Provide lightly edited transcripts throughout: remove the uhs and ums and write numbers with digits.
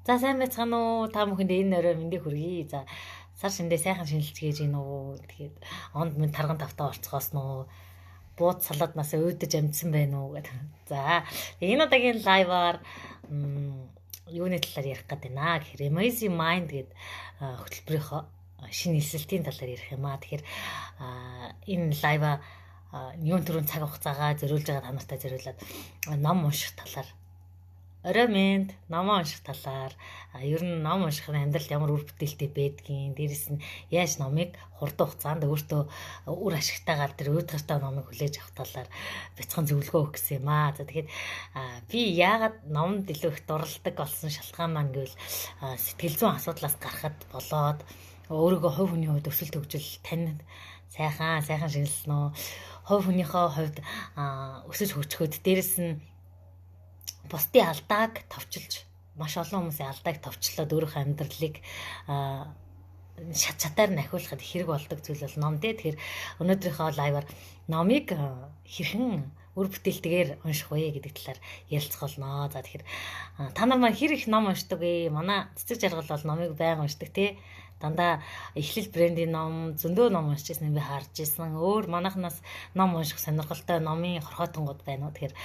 За, сайн байцгаана уу? Та бүхэнд энэ орой мэндийг хүргэе. За, сар шиндээ сайхан шинэлцгээж гин үү? Тэгээд онд минь тарган тавтаа орцгоосон уу? Бууд салааднаас өөдөж амжсан байна уу гэдэг. За, энэ удаагийн live аар юуны талаар ярих гээд байна гэхээр Amazing Mind гэдэг хөтөлбөрийнхөө шинэ элсэлтийн талаар ярих юм аа. Тэгэхээр энэ live аа юун түрүүн цаг хугацаагаа зориулж байгаа та нартай зориулаад ном унших талаар, орой мэнд, номоо унших талаар, ер нь ном унших нь амьдралд ямар үр бүтээлтэй байдгийг, дээрэс нь яаж номыг хурдан хугацаанд өөртөө үр ашигтайгаар тэр уйдгартай номыг хүлээж авах талаар бяцхан зөвлөгөө өгөх гэсэн юм аа. За, тэгэхээр би яагаад номонд илүү их дурладаг болсон шалтгаан маань гэвэл сэтгэл зүйн асуудлаас гарахад болоод өөрийгөө хувь хүний хувьд өсөлт хөгжил тань сайхан сайхан шинэлсэн үү, хувь хүнийхээ хувьд өсөж хөгжөхөд, дээрэс нь бусдын алдааг товчилж, маш олон хүмүүсийн алдааг товчлоод өөрийнхөө амьдралыг шат чатаар нахиулахад хэрэг болдог зүйл бол ном тий. Тэгэхээр өнөөдрийнхөө live аар номыг хэрхэн үр бүтээлтэйгээр унших вэ гэдэг талаар ярилцах болно. За, тэгэхээр та нар маань хэр их ном уншдаг вэ? Манай цэцэг жаргал бол номыг байнга уншдаг тий. Дандаа эхлэл брендийн ном, зөндөө ном уншиж байсан би харж исэн. Өөр манайхнаас ном унших сонирхолтой номын хорхойтонгууд байна уу? Тэгэхээр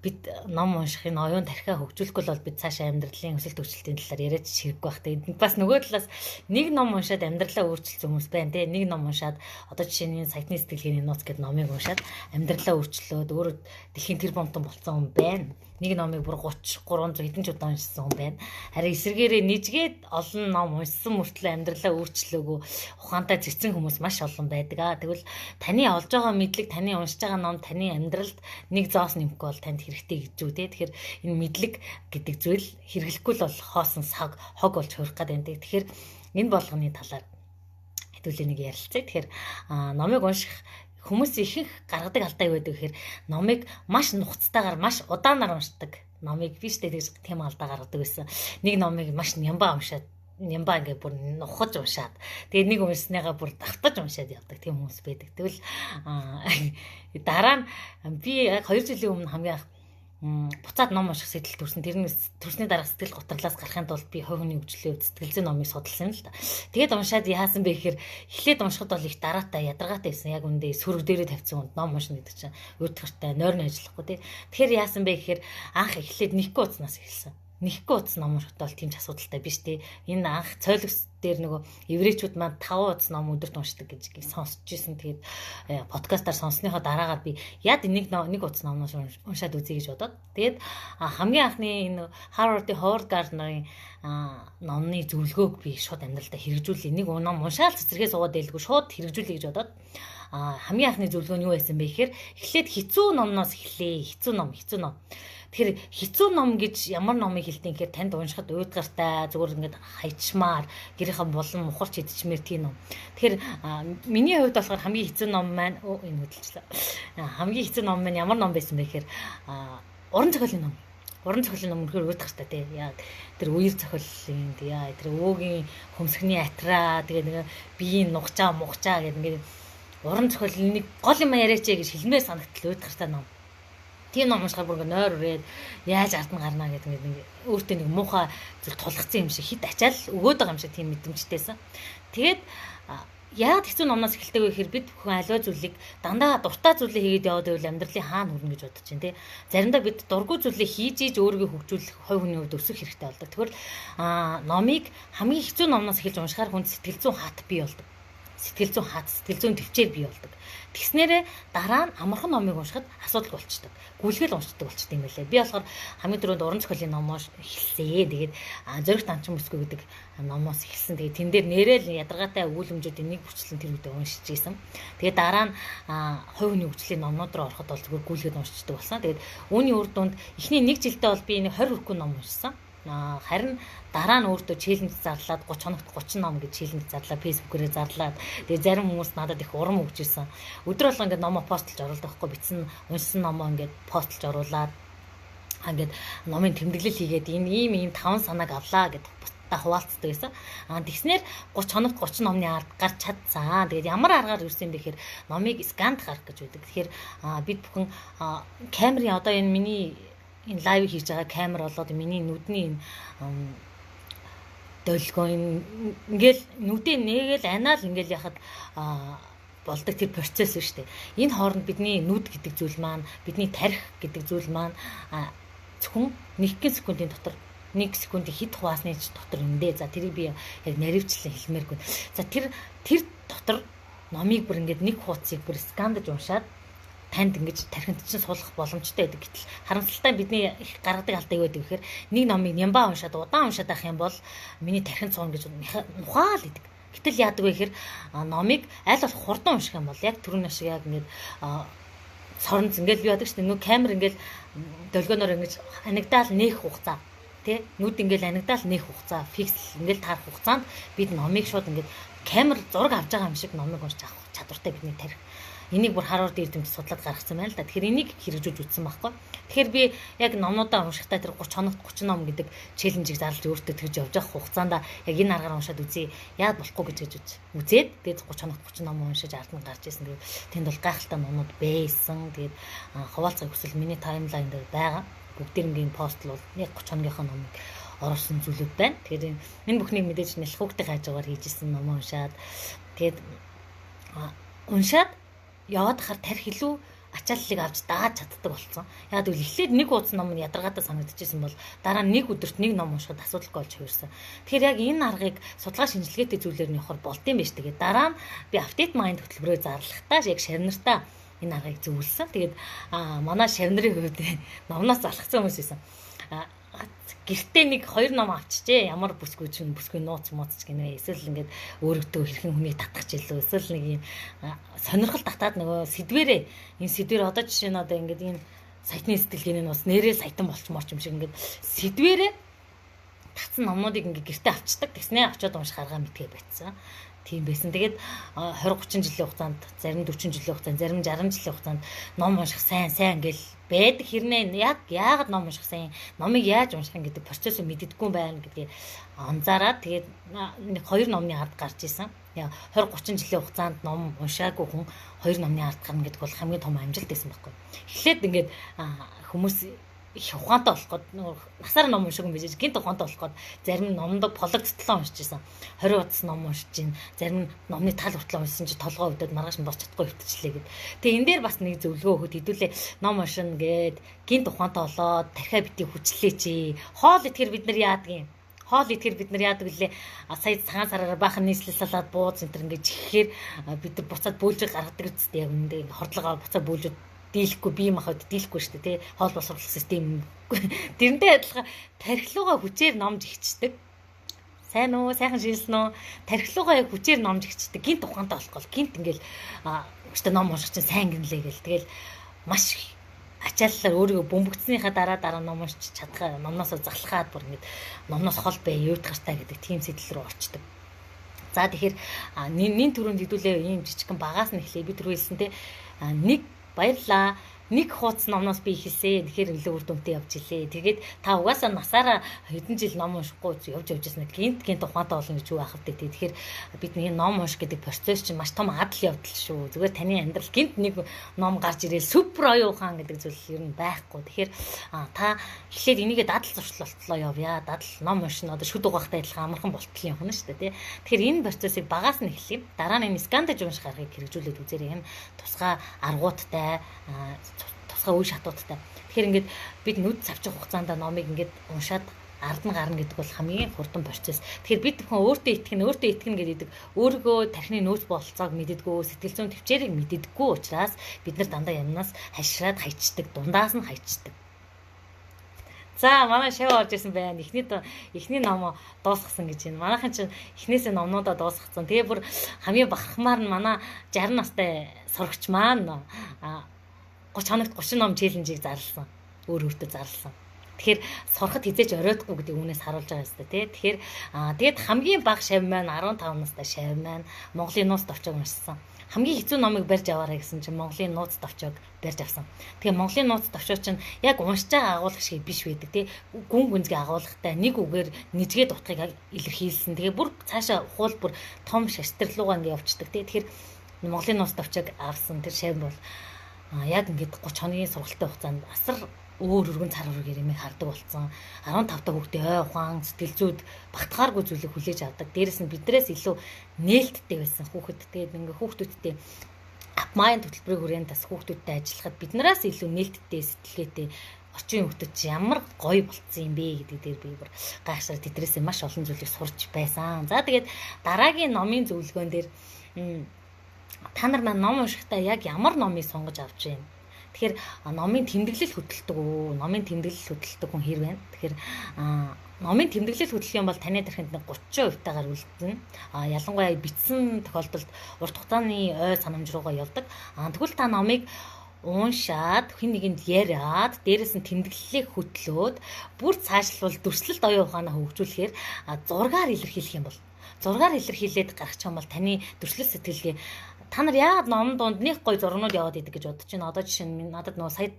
бид ном уншихын оюун тархиа хөгжүүлэхгүй бол бид цаашаа амьдралын өсөлт хөгжилтийн талаар яриач хэрэггүй байх. Тэгээд бас нөгөө талаас нэг ном уншаад амьдралаа өөрчилсөн хүмүүс байна те. Нэг ном уншаад, одоо жишээ нь "Саяхны сэтгэлгээний нууц" гэдэг номыг уншаад амьдралаа өөрчлөөд өөрөө дэлхийн тэрбумтан болсон хүн байна. Нэг номыг бүр 30 300 хэдэн ч удаа уншсан хүн байна. Харин эсрэгээрээ нэжгээд олон ном уншсан мөртлөө амьдралаа өөрчлөөгүй ухаантай цэцэн хүмүүс маш олон байдаг аа. Тэгвэл таны олж байгаа мэдлэг, таны уншиж байгаа ном таны амьдралд нэг зоос нэмэхгүй бол танд хэрэгтэй гэж үү те. Тэгэхээр энэ мэдлэг гэдэг зүйл хэрэглэхгүй л бол хоосон саг хог болж хувирах гээд байна. Тэгэхээр энэ болгоны талаар хэдүүлээ нэг ярилцъя. Тэгэхээр номыг унших хүмүүс ихэнх гаргадаг алдаа юу байдаг гэхээр номыг маш нухацтайгаар, маш удаанаар уншдаг. Номыг биш дээ, тэгж тийм алдаа гаргадаг байсан. Нэг номыг маш нямбаа уншаад, нямбаа ингээ бүр нухаж уншаад, тэгээд нэг уншсныгаа бүр давтаж уншаад явдаг тийм хүмүүс байдаг. Тэгвэл дараа нь би яг 2 жилийн өмнө хамгийн анх буцаад ном унших сэтгэл төрсөн. Тэрнээс төрсний дараах сэтгэл гутралаас гарахын тулд би хувь хүний хөгжлийн сэтгэл зүйн номыг судалсан юм л та. Тэгээд уншаад яасан бэ гэхээр эхлээд уншихад бол их дараатай, ядаргаатай байсан. Яг үндэ сөрөг дээрээ тавьсан хүнд ном уншина гэдэг чинь уйдгартай, нойрны ажиллахгүй тий. Тэгэхээр яасан бэ гэхээр анх эхлээд нэхгүй утаснаас эхэлсэн. Нэхгүй утас ном уншихад бол тийм ч асуудалтай биш тий. Энэ анх цойлогс дээр нөгөө еврейчүүд маань 5 утас ном өдөрт уншдаг гэж сонсч ирсэн. Тэгээд подкастаар сонссныхоо дараагаар би яад нэг нэг утас номноос уншаад үзье гэж бодоод, тэгээд хамгийн анхны энэ Harvard-ын Howard Gardner-ын номны зөвлөгөөг би шууд амьдралдаа хэрэгжүүлье. Нэг ном уншаал цэцэрхээ суугаад байлгүй, шууд хэрэгжүүлье гэж бодоод хамгийн анхны зөвлөгөө нь юу байсан бэ гэхээр эхлээд хэцүү номноос эхлэе. Хэцүү ном, хэцүү ном. Тэгэхээр хэцүү ном гэж ямар номыг хэлдэг гэхээр танд уншихад уйдгартай, зүгээр ингээд хаячмаар, гэрийнхэн булан мухарч идчихмээр тийм ном. Тэгэхээр миний хувьд болохоор хамгийн хэцүү ном маань, энэ хөдөлчлээ. Хамгийн хэцүү ном маань ямар ном байсан бэ гэхээр уран зохиолын ном. Уран зохиолын ном үнэхээр уйдгартай тий. Яг тэр үер зохиолын, яа, тэр өвөгийн хөмсгний атраа, тэгээ нэг биеийн нухчаа мухчаа гэдэг ингээд уран зохиол нэг гол юм яриач гэж хэлмээр санагтал уйдгартай ном. Тийм ном уншихаар бүр ингээ нойр үрээд яаж ард нь гарна гэдэг нэг өөртөө нэг муухай зүйл тулгцсан юм шиг, хит ачаал өгөөд байгаа юм шиг тийм мэдрэмжтэйсэн. Тэгээд яагаад хэцүү номноос эхэлдэг вэ гэхээр бид бүхэн аливаа зүйлийг дандаа дуртай зүйлээ хийгээд яваад байвал амьдралын хаана хүрнэ гэж бодож байна тий. Заримдаа бид дургүй зүйлээ хийж ийж өөрийгөө хөгжүүлэх, хувь хүний хувьд өсөх хэрэгтэй болдог. Тэгэхээр номыг хамгийн хэцүү номноос эхэлж уншихаар хүнд сэтгэл зүйн хат бий болдог, сэтгэл зүйн хат, сэтгэл зүйн төвчээр бий болдог. Тэгснээрээ дараа нь амархан номыг уншихад асуудал болчдөг. Гүйлгээл уншдаг болчдөг юм байлээ. Би болохоор хамгийн түрүүнд уран зохиолын номоос эхэлсэн. Тэгээд "Зоригт анчин бүсгүй" гэдэг номоос эхэлсэн. Тэгээд тэн дээр нэрэл ядаргаатай өгүүлэмжүүдийн нэг бүрчлэн тэр үедээ уншиж исэн. Тэгээд дараа нь хувь хүний хөгжлийн номнууд руу ороход бол зүгээр гүйлгээд уншчихдаг болсон. Тэгээд үүний үр дүнд эхний нэг жилдээ бол би нэг 20 хүрэхгүй ном уншсан. Харин дараа нь өөртөө challenge зарлаад, 30 хоногт 30 ном гэж challenge зарлаа, Facebook-ээрээ зарлаад, тэгээ зарим хүмүүс надад их урам өгч ирсэн. Өдөр болго ингээд номоо post лж оруулдаг байхгүй, бичсэн уншсан номоо ингээд post лж оруулаад, ингээд номын тэмдэглэл хийгээд, энэ ийм ийм таван санааг авлаа гэдэг бусдаа хуваалцдаг байсан. Тэгснээр 30 хоногт 30 номны ард гарч чадсан. Тэгээд ямар аргаар ирсэн бэ гэхээр номыг scan дах арга гэж байдаг. Тэгэхээр бид бүхэн камерын одоо энэ миний энэ live хийж байгаа камер болоод миний нүдний энэ долгион энэ ингээл нүдээ нээгээл анаал ингээл яхад болдог тэр процесс шүү дээ. Энэ хооронд бидний нүд гэдэг зүйл маань, бидний тарих гэдэг зүйл маань зөвхөн 1 секундын дотор, 1 секундын хэд хуваасны дотор юм дээ. За, тэрийг би яг наривчлан хэлмээргүй. За, тэр тэр дотор номыг бүр ингээд нэг хуудсыг бүр scan даж уншаад танд ингэж тархинд чинь суулгах боломжтой байдаг. Гэтэл харамсалтай бидний их гаргадаг алдаа юу гэдэг вэхээр нэг номыг нямбаа уншаад, удаан уншаад байх юм бол миний тархинд сууна гэж нухаал идэг. Гэтэл яадаг вэ гэхээр номыг аль болох хурдан унших юм бол яг түрүүний шиг яг ингээд соронз ингээл юу яадаг шүү дээ. Нүү камер ингээл долгионоор ингэж анигдаал нээх хугацаа, тий, нүд ингээл анигдаал нээх хугацаа, fix ингээл таарах хугацаанд бид номыг шууд ингээд камер зураг авч байгаа юм шиг номыг уншиж авах чадвартай бидний тарих. Энийг бүр Харвард эрдэмт судлаад гаргасан байна л да. Тэгэхээр энийг хэрэгжүүлж үзсэн байхгүй. Тэгэхээр би яг номнуудаа уншихдаа тэр 30 хоногт 30 ном гэдэг challenge ийг зарлж өөртөө тэгж явж явах хугацаанд яг энэ аргаар уншаад үзье. Яад болохгүй гэж гэж үзээд, тэгээд 30 хоногт 30 ном уншиж ард нь гарч ирсэн. Тэгээд тэнд бол гайхалтай номнууд байсан. Тэгээд хуваалцахыг хүсвэл миний timeline дээр байгаа. Бүгдээрнгийн пост бол яг 30 хоногийнхоо номыг оруулсан зүйлүүд байна. Тэгэхээр энэ бүхнийг мэдээж нялх хүүхдийн хажуугаар хийжсэн ном уншаад, тэгээд уншаад яваад хахаар тарих илүү ачааллыг авч дааж чаддаг болсон. Яг гэвэл эхлээд нэг хуудас ном нь ядаргаатай санагдчихсэн бол дараа нь нэг өдөрт нэг ном уншихад асуудалгүй болж хувирсан. Тэгэхээр яг энэ аргыг судалгаа шинжилгээтэй зүйлээр нь явахар болдсон байж. Тэгээд дараа нь би Update Mind хөтөлбөрөөр зарлахдаа яг шавнартаа энэ аргыг зөвлөсөн. Тэгээд манай шавнарын хувьд номноос залхсан хүмүүс байсан. Гэртээ нэг хоёр ном авчижээ. Ямар бүсгүй чинь бүсгүй нууц мууц гинэ. Эсвэл ингээд өөрөгдөө хэрхэн хүнийг татах ч илүү. Эсвэл нэг юм сонирхол татаад нөгөө сэдвэрээ, энэ сэдвэр одоо жишээ нь одоо ингээд энэ сайтны сэтгэлгээний нь бас нэрээ саятан болчмоор юм шиг ингээд сэдвэрээ татсан номнуудыг ингээд гэртээ авчдаг. Тэгснээ авчиад унших арга мэдгээ байцсан. Тийм байсан. Тэгээд 20 30 жилийн хугацаанд, зарим 40 жилийн хугацаанд, зарим 60 жилийн хугацаанд ном унших сайн сайн гэл байдаг хэрнээ яг яагаад ном унших сайн, номыг яаж унших юм гэдэг процессыг мэддэггүй байна гэдгийг анзаараад, тэгээд нэг хоёр номны ард гарч исэн. Яа, 20 30 жилийн хугацаанд ном уншаагүй хүн хоёр номны ард гарна гэдэг бол хамгийн том амжилт байсан байхгүй. Эхлээд ингээд хүмүүс их ухаантай болох гээд, нөгөө насаар ном уншиг юм биш, гинт ухаантай болох гээд зарим номдо пологдтлоо уншиж байсан. 20 хуудас ном уншиж гин, зарим номны тал хүртэл уншсан чи толгой өвдөд маргааш нь босч чадахгүй өвтчихлээ гэд. Тэгээ энэ дээр бас нэг зөвлөгөө өгөхөд хэдүүлээ ном уншина гэд гинт ухаантай болоод тархиа бити хүчлээ чи. Хоол итгэр бид нар яадаг юм? Хоол идэхэр бид нар яадаг вүлээ? Сая цагаан сараараа баахан нийслэл салаад бууз энэ төр ингээд чихэхээр бид нар буцаад бөөлжөг гаргадаг үсттэй. Яг үүндээ ингээд хордлогоо буцаад бөөлжөд дийлэхгүй, бие махбод дийлэхгүй шүү дээ, тий, хоол боловсрол систем. Тэрнтэй адилхан тархилууга хүчээр номж ихчдэг. Сайн уу, сайхан шилсэн үү? Тархилууга яг хүчээр номж ихчдэг. Гинт ухаантай болохгүй гинт ингээл өчтө ном унших чинь сайн гинлээ гэл, тэгэл маш их ачааллаар өөрийгөө бөмбөгдснийхаа дараа дараа ном уншиж чадхаа, номноос залхаад бүр ингэж номноос хол бай, юудах гартай гэдэг тийм сэтэл рүү орчдөг. За, тэгэхээр нин түрүүнд хэдүүлээ ийм жижигхэн багаас нь эхлэе. Би түрүү хэлсэн те, нэг баярлаа. Нэг хуудас номноос би эхэлсэн. Тэгэхээр илүү үр дүнтэй явж илээ. Тэгээд та угаасаа насаараа хэдэн жил ном уншихгүй явж явж байсан. Гинт гинт ухаантай болно гэж юу байх вэ? Тэгэхээр бидний ном унших гэдэг процесс чинь маш том адал явдал шүү. Зүгээр таны амьдрал гинт нэг ном гарч ирэл супер оюун ухаан гэдэг зүйл ер нь байхгүй. Тэгэхээр та эхлээд энийгээ дадал зуршил болтлоо явъя. Дадал ном уншина, одоо шүд угаахтай адилхан амархан болтол явна шүү дээ, тий. Тэгэхээр энэ процессыг багаас нь эхлэв. Дараа нь энэ scan даж унших аргыг хэрэгжүүлээд үзээрэй. Энэ тусгай аргуудтай, тусгай үе шатуудтай. Тэгэхээр ингээд бид нүд цавчих хугацаанд номыг ингээд уншаад ард нь гарна гэдэг бол хамгийн хурдан процесс. Тэгэхээр бид бүхэн өөртөө итгэнэ, өөртөө итгэнэ гэдэг, өөрийгөө тархины нөөц бололцоог мэддэггүй, сэтгэл зүйн төвчээрийг мэддэггүй учраас бид нар дандаа юмнаас хашраад хайчдаг, дундаас нь хайчдаг. За, манай шав орж исэн байна. Эхний эхний ном дуусгасан гэж байна. Манайхан чинь эхнээсээ номнуудаа дуусгацсан. Тэгээ бүр хамгийн бахархмаар нь манай 60 настай сурагч маань 30 хоногт 30 ном challenge ийг зарласан. Өөр өөртөө зарласан. Тэгэхээр сурахад хизээч оройтгүй гэдэг үүнээс харуулж байгаа юм тий. Тэгэхээр тэгээд хамгийн бага шав маань 15 настай шав маань Монголын нууц товчоог уншсан. Хамгийн хэцүү номыг барьж аваарай гэсэн чинь Монголын нууц товчоог барьж авсан. Тэгээ Монголын нууц товчоо чинь яг уншиж байгаа агуулга шиг биш байдаг тий. Гүн гүнзгий агуулгатай, нэг үгээр нэжгээд утгыг илэрхийлсэн. Тэгээ бүр цаашаа ухуул бүр том шаштрал руугаа ингэ явцдаг тий. Тэгэхээр Монголын нууц товчоог авсан тэр шав бол яг ингээд 30 хоногийн сургалтын хугацаанд асар Өөр өргөн цар үргээр юм хардаг болсон. 15 та хүүхдээ ой ухаан, сэтгэл зүйд багтахааргүй зүйлийг хүлээж авдаг. Дээрэс нь биднээс илүү нээлттэй байсан хүүхэд. Тэгээд ингээ хүүхдүүдтэй апмайн хөтөлбөрийн хүрээнд бас хүүхдүүдтэй ажиллахад биднээс илүү нээлттэй, сэтгэлгээтэй орчин хүүхдүүд чи ямар гоё болцсон юм бэ гэдэг дээр би бүр гайхсаар тэдрээсээ маш олон зүйлийг сурч байсан. За тэгээд дараагийн номын зөвлөгөөн дээр та нар маань ном уншихдаа яг ямар номыг сонгож авч байна? Тэгэхээр номын тэмдэглэл хөдөлдөг үү? Номын тэмдэглэл хөдөлдөг хүн хэр байна? Тэгэхээр номын тэмдэглэл хөдлөх юм бол таны тархинд нэг 30% таагаар үлдэнэ. Ялангуяа бичсэн тохиолдолд урт хугацааны ой санамж руугаа явдаг. Тэгвэл та номыг уншаад хэн нэгэнд яриад дээрэс нь тэмдэглэлийг хөтлөөд бүр цаашлбал дүрслэлт оюун ухаанаа хөгжүүлэхээр зургаар илэрхийлэх юм бол зургаар илэрхийлээд гаргачих юм бол таны дүрслэл сэтгэлгээ. Та нар яагаад ном дунд нэг гоё зургнууд яваад идэг гэж бодож байна. Одоо жишээ нь надад нөгөө сая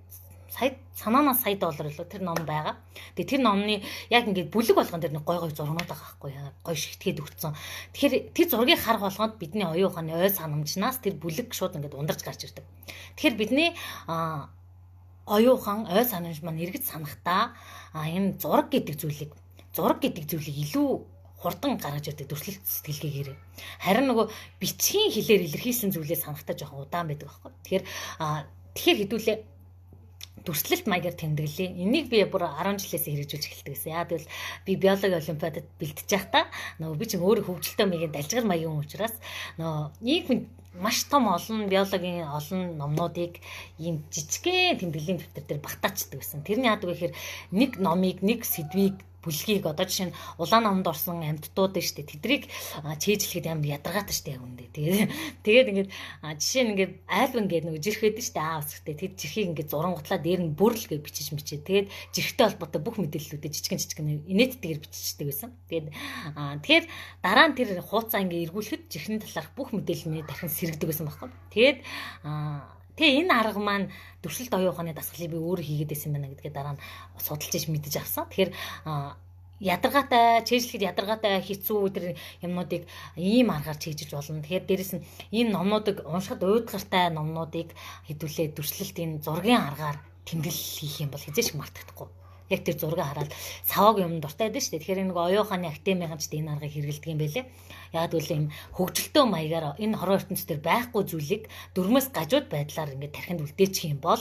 сая санаанаас сая доллар илүү тэр ном байгаа. Тэгээ тэр номны яг ингээд бүлэг болгон дээр нэг гой гой зургнууд байгаа байхгүй яа. Гой шигтгээд өгцөн. Тэгэхээр тэр зургийг харах болгонд бидний оюун ухааны ой санамжнаас тэр бүлэг шууд ингээд ундарч гарч ирдэг. Тэгэхээр бидний оюун ухаан ой санамж маань эргэж санахдаа энэ зураг гэдэг зүйлийг илүү хурдан гаргаж ирдэг дүрслэлт сэтгэлгээгээр. Харин нөгөө бичгийн хэлээр илэрхийлсэн зүйлээ санахтаа жоохон удаан байдаг байхгүй. Тэгэхээр хэдүүлээ дүрслэлт маягаар тэмдэглэе. Энийг би бүр 10 жилээс хэрэгжүүлж эхэлдэг гэсэн. Яа гэвэл би биологи олимпиадад бэлтэж байхдаа нөгөө би чинь өөрөө хөгжилтэй маягийн далжгар маягийн учраас нөгөө нэг хүн маш том олон биологийн олон номнуудыг ийм жижигхэн тэмдэглэлийн дэвтэр дээр багтаачдаг гэсэн. Тэрний яадаг вэ гэхээр нэг номыг, нэг сэдвийг, бүлгийг одоо жишээ нь улаан номонд орсон амьтдууд нь шүү дээ. Тэдрийг чийжлэхэд амар ядаргаатай шүү дээ яг үндэ. Тэгээд ингээд жишээ нь ингээд айлван гэдэг нөгөө жирх байдаг шүү дээ. Аа үсгтэй. Тэр жирхийг ингээд зурангутлаа дээр нь бүрл гэж бичиж мичээ. Тэгээд жирхтэй холбоотой бүх мэдээллүүдээ жижигэн жижигэн инээдтэйгээр биччихдэг байсан. Тэгээд тэгэхээр дараа нь тэр хууцаа ингээд эргүүлэхэд жирхний талаарх бүх мэдээлэл миний тархин сэргэдэг байсан байхгүй. Тэгээд тэгээ энэ арга маань дүрслэлт оюун ухааны дасгалыг би өөрөө хийгээд байсан байна гэдгээ дараа нь судалж иж мэдэж авсан. Тэгэхээр ядаргаатай, чийжлэхэд ядаргаатай хэцүү тэр юмнуудыг ийм аргаар чийжиж болно. Тэгэхээр дээрэс нь энэ номнуудыг уншихад уйдгартай номнуудыг хэдүүлээ дүрслэлт энэ зургийн аргаар тэмдэглэл хийх юм бол хэзээ ч мартагдахгүй. Яг тэр зургийг хараад саваг юм дуртай байдаг шүү дээ. Тэгэхээр нэг оюун ухааны академийн ч энэ аргыг хэрэглэдэг юм байлээ. Яг үл ийм хөгжилтөө маягаар энэ хорвоо ертөнц дээр байхгүй зүйлийг дөрмөөс гажууд байдлаар ингээд тархинд үлдээчих юм бол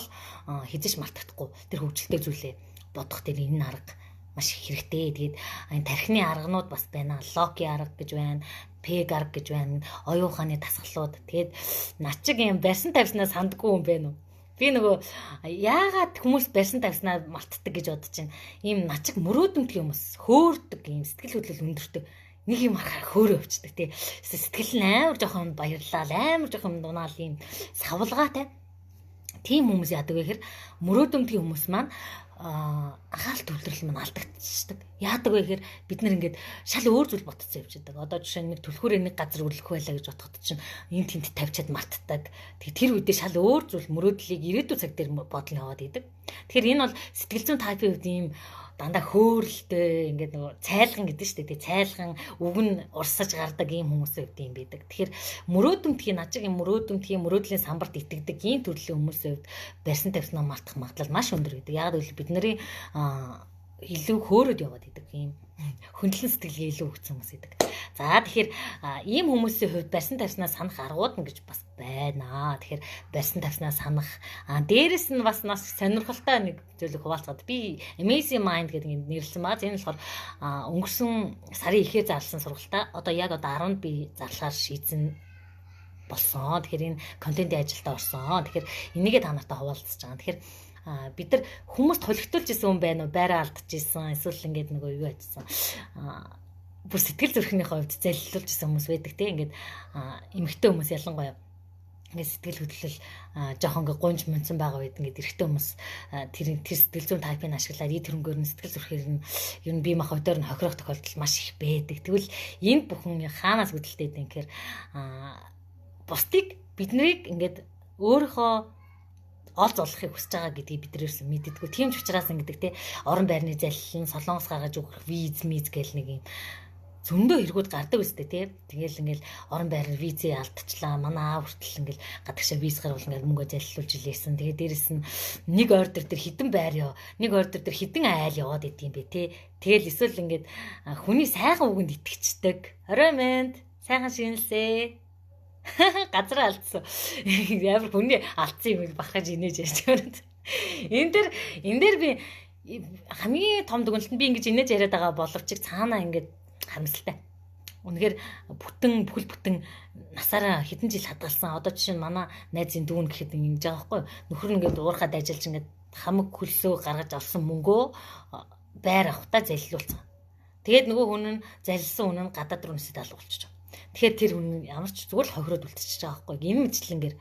хэзээ ч мартагдахгүй. Тэр хөгжилтэй зүйлээ бодох тэр энэ арга маш хэрэгтэй. Тэгээд энэ тархины арганууд бас байна. Локи арга гэж байна. Пег арга гэж байна. Оюун ухааны дасгалууд. Тэгээд начиг юм барьсан тавьснаа сандгүй юм байна уу? Би нөгөө яагаад хүмүүс барьсан тавьснаа мартдаг гэж бодож байна. Ийм начиг мөрөөдөмтгий хүмүүс хөөрдөг, ийм сэтгэл хөдлөл өндөртэй нэг юм харахаар хөөрөө өвчдөг тий. Сэтгэл нь амар жоохон баярлал, амар жоохон дунаал ийм савлгаатай. Тийм хүмүүс яадаг вэ гэхээр мөрөөдөмтгий хүмүүс маань анхаарал төвлөрөл маань алдагдчихдаг. Яадаг вэ гэхээр бид нар ингээд шал өөр зүйл ботцсон явж байдаг. Одоо жишээ нь нэг түлхүүрээ нэг газар өрлөх байлаа гэж бодоход чинь энэ тэнд тавьчаад мартдаг. Тэгээ тэр үедээ шал өөр зүйл мөрөөдлийг ирээдүйн цаг дээр бодол яваад идэг. Тэгэхээр энэ бол сэтгэл зүйн тайпын хувьд ийм дандаа хөөрөлтэй ингээд нөгөө цайлган гэдэг шүү дээ. Тэгээ цайлган үг нь урсаж гардаг ийм хүмүүсийн хувьд ийм байдаг. Тэгэхээр мөрөөдөмтгий начиг юм мөрөөдөмтгий мөрөөдлийн самбарт итгэдэг ийм төрлийн хүмүүсийн хувьд барьсан тавьснаа мартах магадлал маш өндөр гэдэг. Яг гэвэл бидний илүү хөөрөд яваад идэг ийм хөндлөн сэтгэлгээ илүү өгсөн хүмүүс идэг. За тэгэхээр ийм хүмүүсийн хувьд барьсан тавьснаа санах аргууд нь гэж бас байна. Тэгэхээр барьсан тавьснаа санах, дээрэс нь бас нас сонирхолтой нэг зүйлийг хуваалцаад би Amazing Mind гэдэг нэг нэрлсэн баа. Энэ болохоор өнгөрсөн сарын ихээр зарласан сургалтаа одоо яг одоо 10-нд би зарлахаар шийдсэн болсон. Тэгэхээр энэ контентын ажилдаа орсон. Тэгэхээр энийгээ та нартай хуваалцаж байгаа. Тэгэхээр бид нар хүмүүст холигтуулж исэн хүн байна уу? Байраа алдчихсан. Эсвэл ингээд нөгөө юу ажилласан. Бүр сэтгэл зүрхний хувьд залилуулж исэн хүмүүс байдаг те. Ингээд эмэгтэй хүмүүс ялангуяа ингээд сэтгэл хөдлөл жоохон ингээд гунж мөнцөн байгаа үед ингээд эрэгтэй хүмүүс тэр сэтгэл зүйн тайпыг ашиглаад ий тэрнгээр нь сэтгэл зүрхээр нь ер нь бие махбодоор нь хохирох тохиолдол маш их байдаг. Тэгвэл энэ бүхэн хаанаас үүдэлтэй гэдэг юм гэхээр бусдыг биднийг ингээд өөрийнхөө олж олохыг хүсэж байгаа гэдгийг бид нэрээс мэддэггүй. Тийм ч учраас ингэдэг те орон байрны заллин, солонгос гаргаж өгөх виз миз гэл нэг юм Зөндөө хэрэгүүд гардаг үстэй тий. Тэгэл ингээл орон байраар визээ алдчихлаа. Манай аав хүртэл ингээл гадагшаа виз гарвал ингээл мөнгө залилуулж илээсэн. Тэгээ дээрэс нь нэг ордер дээр хідэн байр ёо, нэг ордер дээр хідэн айл яваад идэм бэ тий. Тэгэл эсвэл ингээд хүний сайхан үгэнд итгэцдэг. Орой мэнд сайхан шинэлсээ. Газраа алдсан. Ямар хүний алдсан юм бахаж инээж ярьж байгаа. Энэ дээр би хамгийн том дүгнэлт нь би ингэж инээж яриад байгаа боловч цаанаа ингээд харамсалтай. Үнэхээр бүтэн бүхэл бүтэн насаараа хэдэн жил хадгалсан. Одоо жишээ нь манай найзын дүүн гэхэд ингэж байгаа байхгүй юу? Нөхөр нь ингээд уурхаад ажиллаж ингээд хамаг хөлсөө гаргаж олсон мөнгөө байр авахтаа залилуулсан. Тэгээд нөгөө хүн нь залилсан хүн нь гадаад руу нисээд алга болчихж байгаа. Тэгэхээр тэр хүн ямар ч зүгээр л хохироод үлдчихэж байгаа байхгүй юу? Энэ мэтлэнгээр.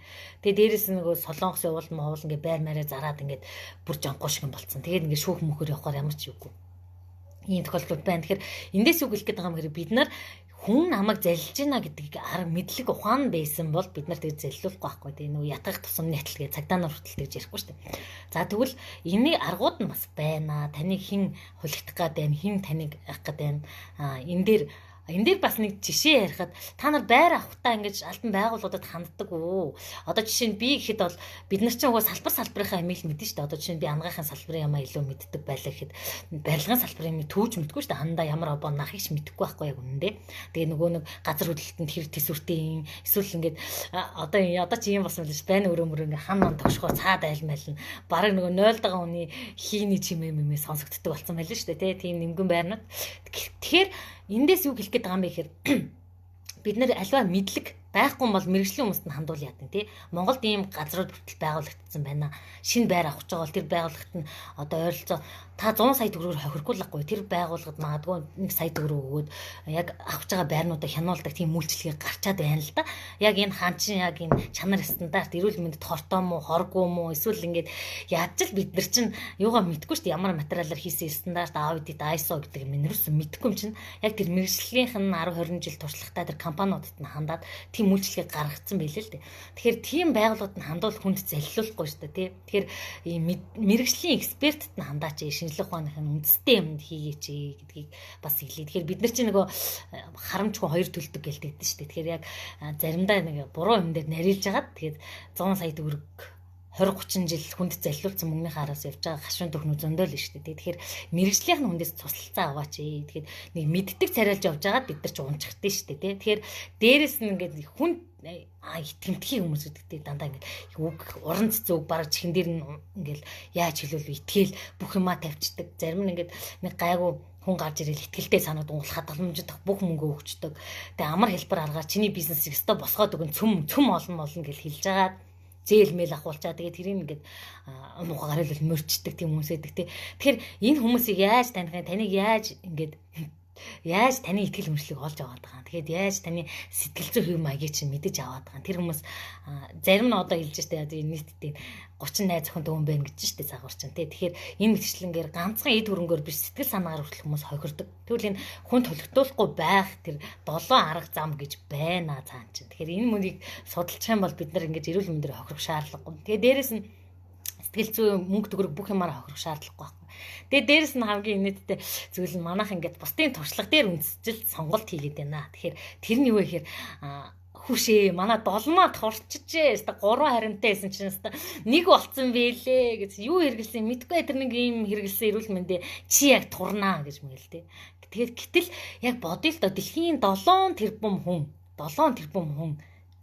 Тэгээд дээрэс нь нөгөө Солонгос явуул моовол ингээд байр маараа зараад ингээд бүр жонхоо шиг юм болцсон. Тэгээд ингээд шүүх мөхөр явахаар ямар ч юугүй ийм тохиолдлууд байна. Тэгэхээр эндээс юу хэлэх гээд байгаа юм гэхээр бид нар хүн намайг залилж байна гэдгийг арга мэдлэг ухаан байсан бол бид нар тэг залилуулахгүй байхгүй тийм нөгөө ятгах тусам нэтэлгээ цагдаа нар хүртэл тэгж ярихгүй шүү дээ. За тэгвэл энэний аргууд нь бас байна. Таныг хэн хулигдах гээд байна, хэн таныг яах гээд байна. А энэ дээр бас нэг жишээ ярихад та нар байр авахтаа ингэж албан байгууллагуудад ханддаг уу? Одоо жишээ нь би гэхэд бол бид нар чинь угаа салбар салбарынхаа амийг л мэднэ шүү дээ. Одоо жишээ нь би анагаахын салбарын ямаа илүү мэддэг байлаа гэхэд барилгын салбарын юм түүж мэдгүй шүү дээ. Хандаа ямар обоо нахыг ч мэдэхгүй байхгүй яг үнэндээ. Тэгээ нөгөө нэг газар хөдлөлтөнд хэр төсвөртэй юм эсвэл ингээд одоо чи юм болсон л ш байна өрөө мөрөө ингээд хан ман тогшгоо цаад айл майл нь бараг нөгөө 0 байгаа хүний хийний чимээ мэмээ сонсогддог болсон байл шүү дээ. Тийм нэмгэн байрнууд. Тэгэхээр эндээс юу хэлэх гээд байгаа юм бэ гэхээр бид нэр альва мэдлэг байхгүй бол мэргэжлийн хүмүүст нь хандуул яадаг тий. Монголд ийм газрууд хүртэл байгуулагдсан байна. Шинэ байр авах гэж байгаа бол тэр байгууллагт нь одоо ойролцоо та 100 сая төгрөгөөр хохирохгүй л байхгүй. Тэр байгууллагад магадгүй 1 сая төгрөг өгөөд яг авах гэж байгаа байрнуудаа хянуулдаг тийм үйлчилгээ гарчаад байна л да. Яг энэ хан чинь яг энэ чанар стандарт, эрүүл мэндэд хортой мó, хоргүй мó, эсвэл ингээд яаж л бид нар чинь юугаа мэдэхгүй шүү дээ. Ямар материалаар хийсэн, стандарт, аудит, ISO гэдэг юм нэрсэн мэдэхгүй юм чинь яг тэр мэргэжлийнх нь 10 20 жил туршлагатай тэр компаниудад нь хандаад тийм үйлчилгээ гаргацсан байлээ л дээ. Тэгэхээр тийм байгууллагад нь хандвал хүнд залилуулахгүй шүү дээ, тий. Тэгэхээр ийм мэргэжлийн экспертэд нь хандаач, шинжлэх ухааных нь үндэстэй юмд хийгээч гэдгийг бас хэлье. Тэгэхээр бид нар чинь нөгөө харамчгүй хоёр төлдөг гэлдэгдэн шүү дээ. Тэгэхээр яг заримдаа нэг буруу юм дээр нарийнж хагаад тэгээд 100 сая төгрөг 20 30 жил хүнд залилуулсан мөнгөнийхөө араас явж байгаа хашуун төхнө зөндөө л шүү дээ. Тэгэхээр мэргэжлийнх нь хүндээс туслалцаа аваач ээ. Тэгэхээр нэг мэддэг царайлж явж байгаад бид нар ч унчихдээ шүү дээ. Тэгэхээр дээрэс нь ингээд хүн итгэмтгий хүмүүс гэдэгтэй дандаа ингээд үг уран цэцэг бараг чихэн дээр нь ингээд яаж хэлвэл итгэл бүх юмаа тавьчихдаг. Зарим нь ингээд нэг гайгүй хүн гарч ирэл итгэлтэй санаад унгал хадгаламждах бүх мөнгө өгчдөг. Тэгээ амар хэлбэр аргаар чиний бизнесийг өстой босгоод өгөн, цөм цөм олон олон гэж хэлж агаад зээл мэйл ахуулчаа, тэгээд тэрийг ингээд муухай гараал мөрчдөг тийм хүмүүс байдаг тий. Тэгэхээр энэ хүмүүсийг яаж таних юм, таныг яаж ингээд яаж таны итгэл үнэмшлийг олж аваад байгаа юм. Тэгэхээр яаж таны сэтгэл зүйн хэв маягийг чинь мэдэж аваад байгаа юм. Тэр хүмүүс зарим нь одоо хэлж штэ нийтдээ 30 найз охин дүүн байна гэж штэ загвар чинь тий. Тэгэхээр энэ мэтчлэнгээр ганцхан эд хөрөнгөөр биш, сэтгэл санаагаар хүртэл хүмүүс хохирдог. Тэгвэл энэ хүн толигдуулахгүй байх тэр долоон арга зам гэж байна цаан чинь. Тэгэхээр энэ мөнийг судалчих юм бол бид нар ингэж эрүүл мэндээр хохирох шаардлагагүй. Тэгээ дээрэс нь сэтгэл зүйн, мөнгө төгрөг бүх юмараа хохирох шаардлагагүй байхгүй. Тэгээ дээрэс нь хамгийн инээдтэй зүйл нь манайх ингээд бусдын туршлага дээр үндэсжил сонголт хийгээд байна. Тэгэхээр тэр нь юу вэ гэхээр хүүшээ манай долмоо турчжээ. Өста гурван харимтай байсан чинь өста нэг болцсон бэлээ гэж юу хэрэгэлсэн мэдгүй, тэр нэг ийм хэрэгэлсэн эрүүл мэндэ чи яг турнаа гэж мэгэл тээ. Тэгээд гэтэл яг бодъё л доо, дэлхийн 7 тэрбум хүн, 7 тэрбум хүн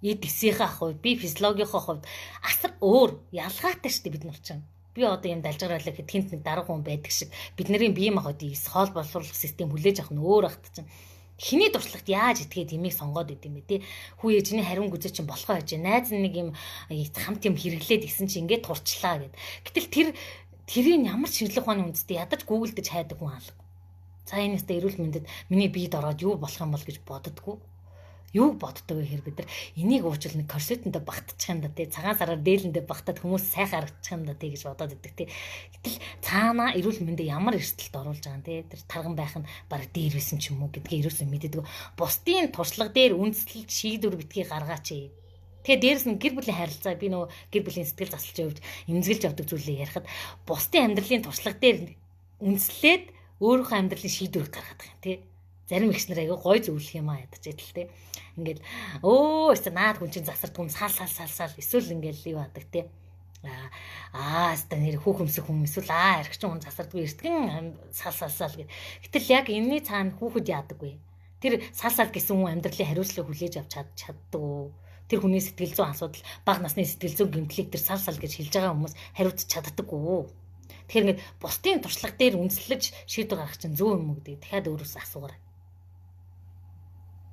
эд эсийнхээ хувьд, бие физиологийнхоо хувьд асар өөр ялгаатай шүү дээ бид нар чинь. Би одоо юм далжгараалаа гэхэд хинт нэг дарга хүн байдаг шиг бидний бие махбодын эс хоол боловсруулах систем хүлээж авах нь өөр ахт чинь хиний туршлагт яаж итгээд имийг сонгоод идэм бэ те? Хүүе, чиний хариун гүзээ чинь болохоо байж, найз нэг юм хамт юм хэрэглээд исэн чи ингээд турчлаа гэд. Гэтэл тэрийг ямар ч шинжлэх ухааны үндэстэй ядаж гуглдэж хайдаг хүн алга. За, энэ өстө эрүүл мэндэд миний биед ороод юу болох юм бол гэж боддгоо. Юуг боддог вэ гэхээр бид нар энийг уучвал нэг корсетэнтэй багтчих юм да тий, цагаан сараар дээлэндээ багтаад хүмүүс сайхан харагдчих юм да тий гэж бодоод идэг тий. Гэтэл цаанаа эрүүл мэндэ ямар эрсдэлд оруулж байгаа юм тий, тэр тарган байх нь баг дээр байсан ч юм уу гэдгийг ерөөсөө мэддэг. Бусдын туршлага дээр үндэслэл шийдвэр битгий гаргаач. Тэгээ дээрэс нь гэр бүлийн харилцаа, би нөгөө гэр бүлийн сэтгэл заслж явж эмзэгэлж явдаг зүйлээ ярихад бусдын амьдралын туршлага дээр үндэслээд өөрийнхөө амьдралын шийдвэр гаргадаг юм тий. Зарим ихс нар айгүй гой зөвлөх юм аа ядаж идэл те. Ингээл өө өстө наад хүн чинь засардгүй юм сал сал сал сал эсвэл ингээл юу адаг те. Аа өстө нэр хүүхэмсэх хүн эсвэл аа архичин хүн засардгүй эртгэн сал сал сал гэд. Гэтэл яг энэний цаана хүүхэд яадаг вэ? Тэр сал сал гэсэн хүн амьдралын хариуцлага хүлээж авч чаддаг уу? Тэр хүний сэтгэл зүйн асуудал, бага насны сэтгэл зүйн гэмтлийг тэр сал сал гэж хэлж байгаа хүмүүс хариуцж чаддаггүй үү? Тэгэхээр ингээд бусдын туршлага дээр үндэслэж шийдвэр гаргах чинь зөв юм уу гэдэг дахиад өөрөөсөө асуугаарай.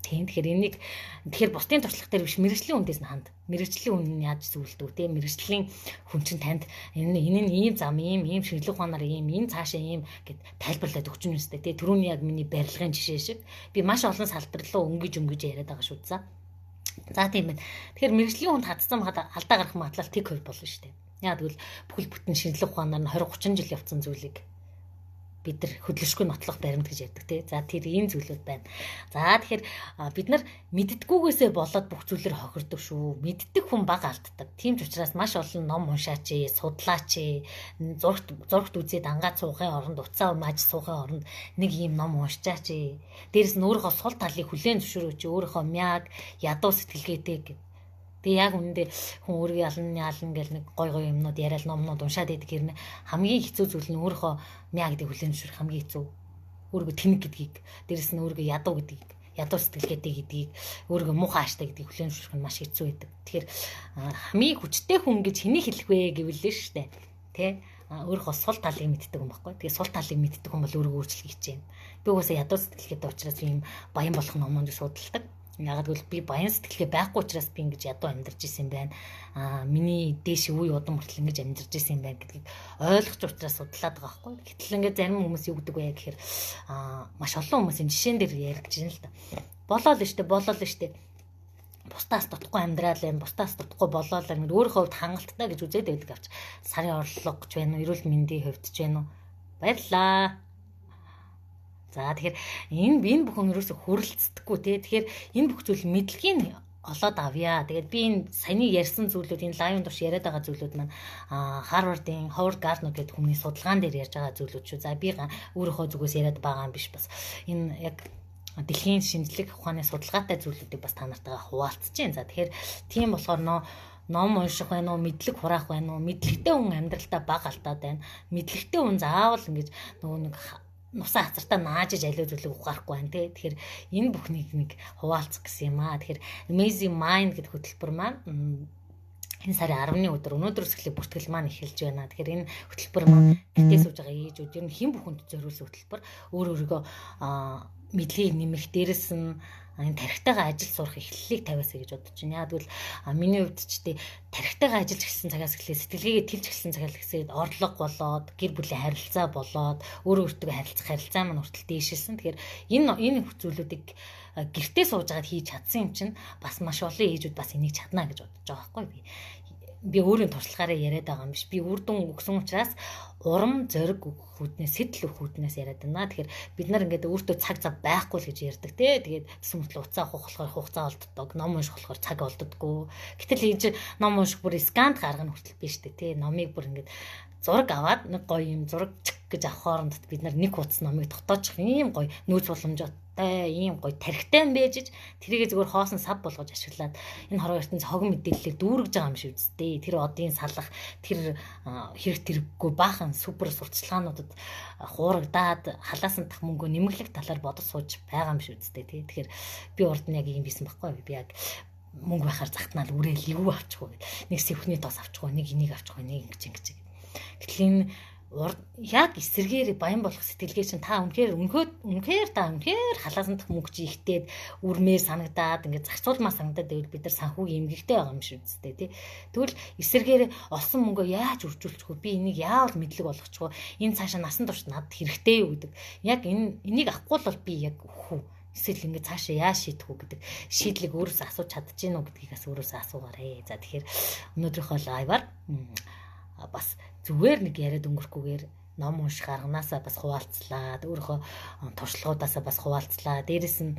Тийм, тэгэхээр энийг тэгэхээр бусдын туршлага дээр биш мэргэжлийн хүндээс нь ханд. Мэргэжлийн хүн нь яаж зөвлөдөг те? Мэргэжлийн хүн чинь танд энэ нь ийм зам, ийм шинжлэх ухаанаар ийм, энэ цаашаа ийм гэд тайлбарлаад өгч юм өстэй те. Түрүүний яг миний барилгын жишээ шиг би маш олон салбар руу өнгөж яриад байгаа шүү дээ. За тийм байна. Тэгэхээр мэргэжлийн хүнд хадсан хад алдаа гарах магадлал тэг хувь болно шүү дээ. Яг тэгвэл бүхэл бүтэн шинжлэх ухаанаар нь 20 30 жил явцсан зүйлийг бид нар хөдөлшгүй нотлох баримт гэж ярьдаг тий. За тэр ийм зүйлүүд байна. За тэгэхээр бид нар мэддгүүгээсээ болоод бүх зүйлээр хохирдог шүү. Мэддэг хүн бага алддаг. Тийм ч учраас маш олон ном уншаач, судлаач, зурагт үзээд ангаад суухын оронд, уцаа мааж суухын оронд нэг ийм ном уншчаач. Дээрээс нь өөрийнхөө сул талыг хүлээн зөвшөөрөөч, өөрийнхөө мяг, ядуу сэтгэлгээтэй гэв. Тэгээ яг үнэндээ хүн өөрийгөө ялна гэл нэг гой гой юмнууд яриад номнууд уншаад байдаг хэрнээ хамгийн хэцүү зүйл нь өөрийнхөө мяа гэдэг хүлээн зөвшөөрөх хамгийн хэцүү. Өөрийгөө тэнэг гэдгийг, дээрэс нь өөрийгөө ядуу гэдгийг, ядуу сэтгэлгээтэй гэдгийг, өөрийгөө муухай ааштай гэдгийг хүлээн зөвшөөрөх нь маш хэцүү байдаг. Тэгэхээр хамгийн хүчтэй хүн гэж хэнийг хэлэх вэ гэвэл л шүү дээ. Тэ? Өөрийнхөө сул талыг мэддэг юм баггүй. Тэгээ сул талыг мэддэг хүн бол өөрийгөө өөрчлөх хичээнэ. Би угаасаа ядуу сэтгэлгээтэй учраас ийм баян болох номонд судалдаг. Яг гэвэл би баян сэтгэлгээ байхгүй учраас би ингэж ядуу амьдарч исэн юм байна. Миний дээш үе удам хүртэл ингэж амьдарч исэн юм байна гэдгийг ойлгож учраас судлаад байгаа байхгүй. Гэтэл ингээд зарим хүмүүс юу гэдэг вэ гэхээр маш олон хүмүүсийн жишээн дээр яригдж байна л да. Болоо л штэ, болоо л штэ. Бусдаас дутхгүй амьдрал юм, бусдаас дутхгүй болоо л юм. Өөрийнхөө хувьд хангалттай гэж үзээд байдаг авч. Сарын орлого ч байна уу, эрүүл мэндийн хувьд ч байна уу. Баярлалаа. За тэгэхээр энэ бүхэн ерөөсө хөрөлцдөггүй те. Тэгэхээр энэ бүх зүйл мэдлэгийг олоод авъя. Тэгээд би энэ саяны ярьсан зүйлүүд, энэ лайвын турш яриад байгаа зүйлүүд маань Харвардын Ховард Гарднер гэдэг хүмүүний судалгаан дээр ярьж байгаа зүйлүүд шүү. За би өөрийнхөө зүгээс яриад байгаа юм биш бас. Энэ яг дэлхийн шинжлэх ухааны судалгаатай зүйлүүдийг бас та нартайгаа хуваалцаж байна. За тэгэхээр тийм болохоор ном унших байна уу, мэдлэг хураах байна уу? Мэдлэгтэй хүн амьдралдаа бага алдаад байна. Мэдлэгтэй хүн заавал ингэж нөгөө нэг нусаа хацартаа наажиж аливаа зүйлийг ухаарахгүй байна те. Тэгэхээр энэ бүхнийг нэг хуваалцах гэсэн юм аа. Тэгэхээр Amazing Mind гэдэг хөтөлбөр маань энэ сарын 10-ны өдөр өнөөдрөөс эхлэх бүртгэл маань эхэлж байна. Тэгэхээр энэ хөтөлбөр маань гэртээ сууж байгаа ээжүүд ер нь хэн бүхэнд зориулсан хөтөлбөр. Өөр өөрийгөө мэдлэгийг нэмэх, дээрэс нь энэ тархитайгаа ажил сурах эхлэлийг тавиасаа гэж бодож байна. Яг тэгвэл миний хувьд ч тий тархитайгаа ажиллаж эхэлсэн цагаас эхлээ сэтгэлгээгээ тэлж эхэлсэн цагаас эхлээд орлого болоод гэр бүлийн харилцаа болоод өөрөө өөртөө харилцах харилцаа маань хүртэл дээшилсэн. Тэгэхээр энэ зүйлүүдийг гэртээ сууж агаад хийж чадсан юм чинь бас маш олон ээжүүд бас энийг чадна гэж бодож байгаа байхгүй би. Би өөрийн туршлагаараа яриад байгаа юм биш. Би үр дүн өгсөн учраас урам зориг өгөх үүднээс, сэтэл өгөх үүднээс яриад байна. Тэгэхээр бид нар ингээд өөртөө цаг зав байхгүй л гэж ярьдаг те. Тэгээд тэсэн мөртлөө уцаа авах болохоор хугацаа олддог, ном унших болохоор цаг олддоггүй. Гэтэл энэ чинь ном унших бүр сканд гаргах нь хүртэл биш үү те. Номыг бүр ингээд зураг аваад нэг гоё юм зураг гэж авах хооронд бид нар нэг хуудас номыг дотоожих ийм гоё нөөц боломжтой, ийм гоё тархитай байж тэрийг зүгээр хоосон сав болгож ашиглаад энэ хорвоо ертөнц хогон мэдээллээр дүүргэж байгаа юм шиг үсттэй. Тэр одын салах, тэр хэрэг тэрэггүй баахан супер сурталчилгаануудад хуурагдаад халаасан тах мөнгөө нэмэглэх талаар бодож сууж байгаа юм шиг үсттэй тий. Тэгэхээр би урд нь яг ийм бисэн байхгүй би яг мөнгө байхаар захтнаал үрээл юу авчихгүй гэд. Нэг сэвхний тос авчихгүй, нэг энийг авчихгүй, нэг ингэж ингэж. Гэтэл энэ яг эсэргээр баян болох сэтгэлгээ чинь та үнэхээр та үнэхээр халаасан дах мөнгө чи ихтээд үрмээр санагдаад ингээд зарцуулмаа санагдаад байвал бид нар санхүүгийн эмгэгтэй байгаа юм шиг үстэй тий. Тэгвэл эсэргээр олсон мөнгөө яаж үржүүлчих вэ? Би энийг яавал мэдлэг болгочих вэ? Энэ цаашаа насан турш надад хэрэгтэй юу гэдэг. Яг энийг авахгүй бол би яг өгөх үү? Эсвэл ингээд цаашаа яаж шийдэх үү гэдэг шийдлийг өөрөөсөө асууж чадаж гин үү гэдгийг бас өөрөөсөө асуугаарэ. За тэгэхээр өнөөдрийнхөө лайваар бас зүгээр нэг яриад өнгөрөхгүйгээр ном унших арганаасаа бас хуваалцлаа. Өөрийнхөө туршлагуудаасаа бас хуваалцлаа. Дээрэс нь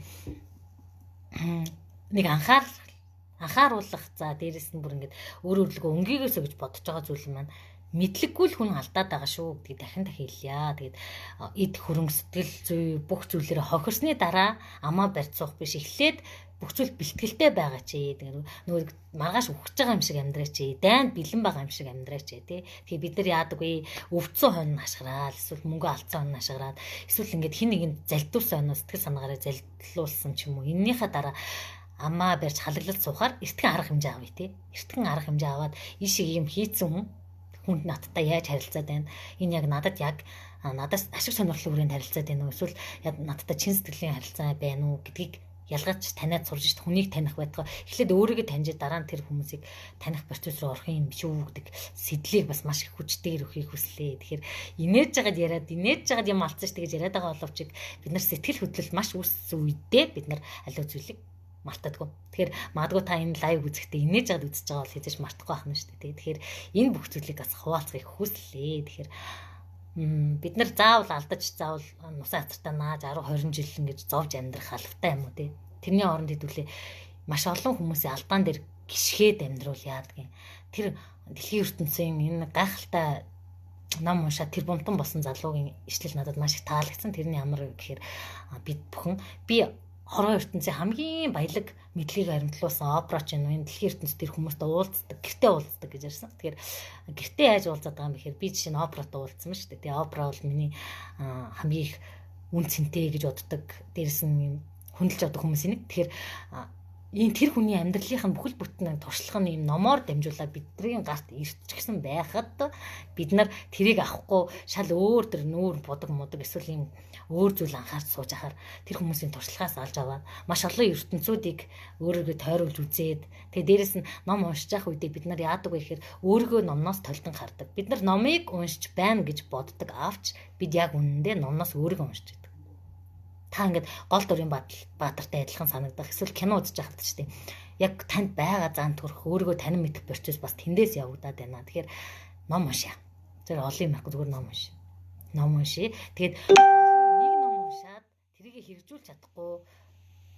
нэг анхааруулах, за дээрэс нь бүр ингээд өөр өөрлөгөө өнгийгөөсөө гэж бодож байгаа зүйл маань Мэдлэггүй л хүн алдаад байгаа шүү гэдгийг дахин дахин хэлье. Тэгээд эд хөрөнгө, сэтгэл зүй бүх зүйлээр хохирсны дараа амаа барьж суух биш. Эхлээд бүх зүйл бэлтгэлтэй байгаа чи. Тэгээд нөгөө маргааш үхэж байгаа юм шиг амьдраач. Дайнд бэлэн байгаа юм шиг амьдраач тий. Тэгэхээр бид нар яадаг вэ? Өвдсөн хонь хашгираал, эсвэл мөнгө алдсан хонь хашгираад, эсвэл ингээд хин нэгэнд залдуулсан хоньоо сэтгэл санаагаараа залдуулсан ч юм уу. Эннийхээ дараа амаа барьж халаглал суухаар эртхэн арга хэмжээ авъя тий. Эртхэн арга хэмжээ аваад ийшээ юм хийцэн хүн хүнд надтай яаж харилцаад байна? Энэ яг надад яг надаас ашиг сонирхлын хүрээнд харилцаад байна уу? Эсвэл надтай чин сэтгэлийн харилцаа байна уу гэдгийг ялгаач таниад сурж шít хүнийг таних байтугай эхлээд өөрийгөө таньж дараа нь тэр хүмүүсийг таних процесс руу орох юм биш үү гэдэг сэдлийг бас маш их хүчтэйгээр өгөхийг хүслээ. Тэгэхээр инээж жагаад яриад инээж жагаад юм алдсан шүү гэж яриад байгаа боловч бид нар сэтгэл хөдлөл маш үүссэн үедээ бид нар аливаа зүйлийг мартадгүй. Тэгэхээр магадгүй та энэ live үзэхдээ инээж жагаад үзэж байгаа бол хэзээ ч мартахгүй байх нь шүү дээ. Тэгэхээр энэ бүх зүйлийг бас хуваалцахыг хүслээ. Тэгэхээр бид нар заавал алдаж заавал нусан хацартаа нааж 10 20 жил ингэж зовж амьдрах албатай юм уу те. Тэрний оронд хэдүүлээ маш олон хүмүүсийн алдаан дээр гიშгээд амьдруул яадаг юм. Тэр дэлхийн ертөнцийн энэ гайхалтай ном уншаад тэр бумтан болсон залуугийн ишлэл надад маш их таалагдсан. Тэрний ямар вэ гэхээр бид бүхэн би хорвоо ертөнцийн хамгийн баялаг мэдлэгийг харимтлуулсан опера ч юм уу энэ дэлхийн ертөнцийн тэр хүмүүстэй уулздаг, гэртээ уулздаг гэж ярьсан. Тэгэхээр гэртээ яаж уулзаад байгаа юм бэхээр би жишээ нь оператай уулзсан шүү дээ. Тэгээ опера бол миний хамгийн их үн цэнтэй гэж боддог. Дээрээс нь хүндэлж боддог хүмүүсийн нэг. Тэгэхээр энэ тэр хүний амьдралынх нь бүхэл бүтэн туршлага нь юм номоор дамжуулаад бидний гарт ирчихсэн байхад бид нар тэрийг авахгүй шал өөр төр нүүр будаг мудаг эсвэл юм өөр зүйл анхаарч сууж ахаар тэр хүмүүсийн туршлагаас олж аваад маш олон ертөнцүүдийг өөрийгөө тойруулж үзээд тэгээ дээрэс нь ном уншиж явах үедээ бид нар яадаг вэ гэхээр өөрийгөө номноос толдон хардаг. Бид нар номыг уншиж байна гэж боддог авч бид яг үнэндээ номноос өөрийгөө уншиж байдаг. Та ингээд гол дүрийн баатартай адилхан санагдах. Эсвэл кино үзэж байхад ч тийм яг танд байгаа зан төрх өөрийгөө танин мэдэх процесс бас тэндээс явагдаад байна. Тэгэхээр ном уншия. Тэр олон юм байхгүй зүгээр ном уншия. Ном уншия. Тэгээд нэг ном уншаад тэрийг хэрэгжүүлж чадахгүй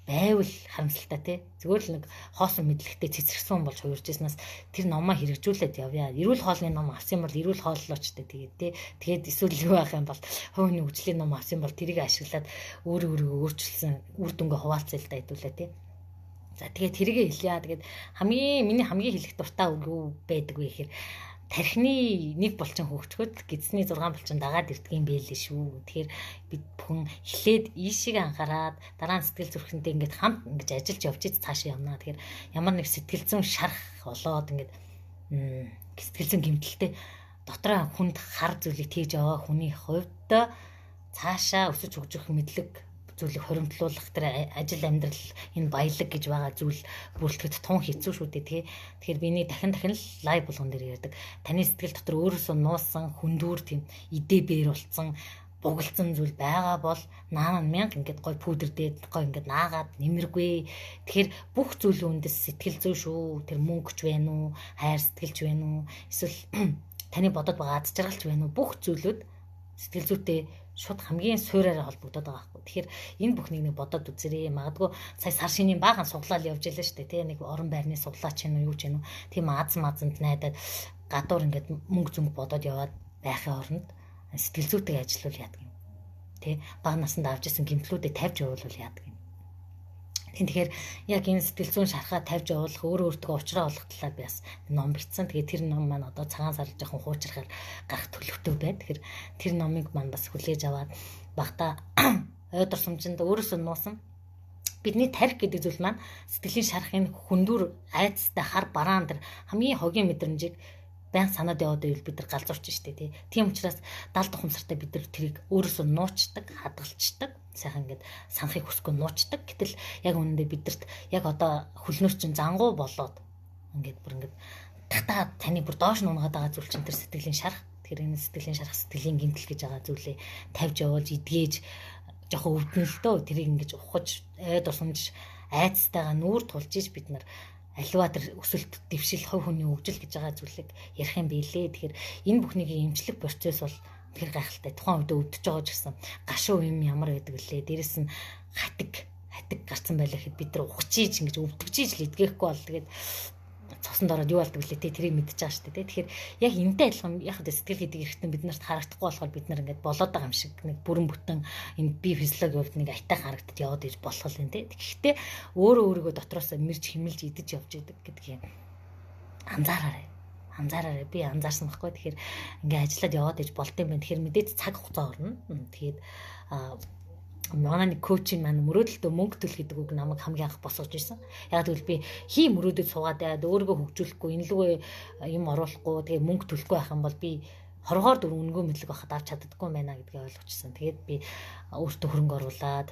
байвал харамсалтай тий. Зүгээр л нэг хоосон мэдлэгтэй цэцэрсэн болж хувирж ирснээс тэр номоо хэрэгжүүлээд явъя. Эрүүл хоолны ном авсан бол эрүүл хооллооч тэ тэгээд тий. Тэгээд эсвэл юу байх юм бол хувь хүний хөгжлийн ном авсан бол тэрийг ашиглаад өөрөө өөрийгөө өөрчилсөн үр дүнгээ хуваалцъя л да хэдүүлээ тий. За тэгээд тэрийг хэлье. Тэгээд хамгийн миний хамгийн хэлэх дуртай үг юу байдаг вэ гэхээр тархины нэг булчин хөгжөхөд гидсний 6 булчин дагаад ирдэг юм байлээ шүү. Тэгэхээр бид бүхэн эхлээд ийшээ анхаарад дараа нь сэтгэл зүрхэнтэй ингээд хамт ингэж ажиллаж явж цаашаа явна. Тэгэхээр ямар нэг сэтгэл зүйн шарх болоод ингээд сэтгэл зүйн гэмтэлтэй дотроо хүнд хар зүйлийг хийж яваа хүний хувьд цаашаа өсөж хөгжих мэдлэг зүйлийг хоримтлуулах тэр ажил амьдрал энэ баялаг гэж байгаа зүйл бүрэлдэхэд тун хэцүү шүү дээ тий. Тэгэхээр би нэг дахин дахин л live болгон дээр ярьдаг. Таны сэтгэл дотор өөрөөсөө нуусан хүндүүр тийм идэ бээр болцсон бугалцсан зүйл байгаа бол наана мянга ингээд гой пүдэрдээд гой ингээд наагаад нэмэргүй. Тэгэхээр бүх зүйлийн үндэс сэтгэл зүй шүү. Тэр мөнгөч байна уу, хайр сэтгэлч байна уу, эсвэл таны бодод байгаа аз жаргалч байна уу? Бүх зүйлүүд сэтгэл зүйтэй шууд хамгийн суураараа холбогдоод байгаа байхгүй. Тэгэхээр энэ бүхнийг нэг бодоод үзэрээ. Магадгүй сая сар шинийн баахан суглаал явж ялаа шүү дээ. Тэ нэг орон байрны суглаач юм уу юу ч юм уу. Тийм аз мазанд найдаад гадуур ингээд мөнгө зөнгө бодоод яваад байхын оронд сэтгэл зүйтэй ажиллавал яадаг юм. Тэ бага наснд авч исэн гэмтлүүдээ тавьж явуулвал яадаг юм. Тэгэхээр яг энэ сэтгэл зүйн шархаа тавьж явуулах өөрөө өөртөө уучраа олох талаар би бас ном бичсэн. Тэгээд тэр ном маань одоо цагаан сар жоохон хуучрахаар гарах төлөвтэй байна. Тэгэхээр тэр номыг маань бас хүлээж аваад багада ой дурсамжинд өөрөөсөө нуусан бидний тарих гэдэг зүйл маань сэтгэлийн шархын хүндүр айцтай хар бараан тэр хамгийн хогийн мэдрэмжийг баян санаад яваад байвал бид нар галзуурч штэ тий. Тийм учраас далд ухамсартай бид нар тэрийг өөрөөсөө нуучдаг, хадгалцдаг. Сайхан ингээд санахыг хүсэхгүй нуучдаг. Гэтэл яг үнэндээ бидэрт яг одоо хөлнөөс чинь зангуу болоод ингээд бүр ингээд татаа таны бүр доош нь унгаад байгаа зүйл чинь тэр сэтгэлийн шарх. Тэр энэ сэтгэлийн шарх, сэтгэлийн гэмтэл гэж байгаа зүйлээ тавьж явуулж эдгээж жоохон өвдөн л дөө. Тэрийг ингэж ухаж, ой дурсамж айцтайгаа нүүр тулж иж бид нар аливаа тэр өсөлт, дэвшил, хувь хүний хөгжил гэж байгаа зүйлийг ярих юм билээ. Тэгэхээр энэ бүхнийг эмчлэх процесс бол тэр гайхалтай. Тухайн үед өвдөж байгаа ч гэсэн гашуу юм ямар байдаг лээ. Дээрэс нь хатиг гарцсан байлаа гэхэд бид нар ухчиж ингэж өвдөгчиж л эдгэхгүй бол тэгээд Цосонд ороод юу болдог вүлээ те, тэрийг мэдчихэж байгаа шүү дээ. Тэгэхээр яг энэтэй адилхан яг сэтгэл гэдэг эрхтэн бид нарт харагдахгүй болохоор бид нар ингээд болоод байгаа юм шиг нэг бүрэн бүтэн энэ бие физиологийн хувьд нэг айтайхан харагдаад яваад иж болох юм те. Тэгэхдээ өөрөө өөрийгөө дотроос мэрж хэмэлж идэж явж идэг гэдгийг анзаараарай. Анзаараарай. Би анзаарсан байхгүй. Тэгэхээр ингээ ажиллаад яваад иж болд юм байна. Тэгэхээр мэдээж цаг хугацаа орно. Тэгээд манай нэг коучийн маань мөрөөдөлтөө мөнгө төл гэдэг үг намайг хамгийн анх босгож ирсэн. Яг тэгвэл би хий мөрөөдөд суугаад байгаад өөрийгөө хөгжүүлэхгүй, энэ лүгээ юм оруулахгүй, тэгээ мөнгө төлөхгүй байх юм бол би хоргоор дөрөв өнгөө мэдлэг байхад авч чаддаггүй юм байна гэдгийг ойлгочихсон. Тэгээд би өөртөө хөрөнгө оруулаад,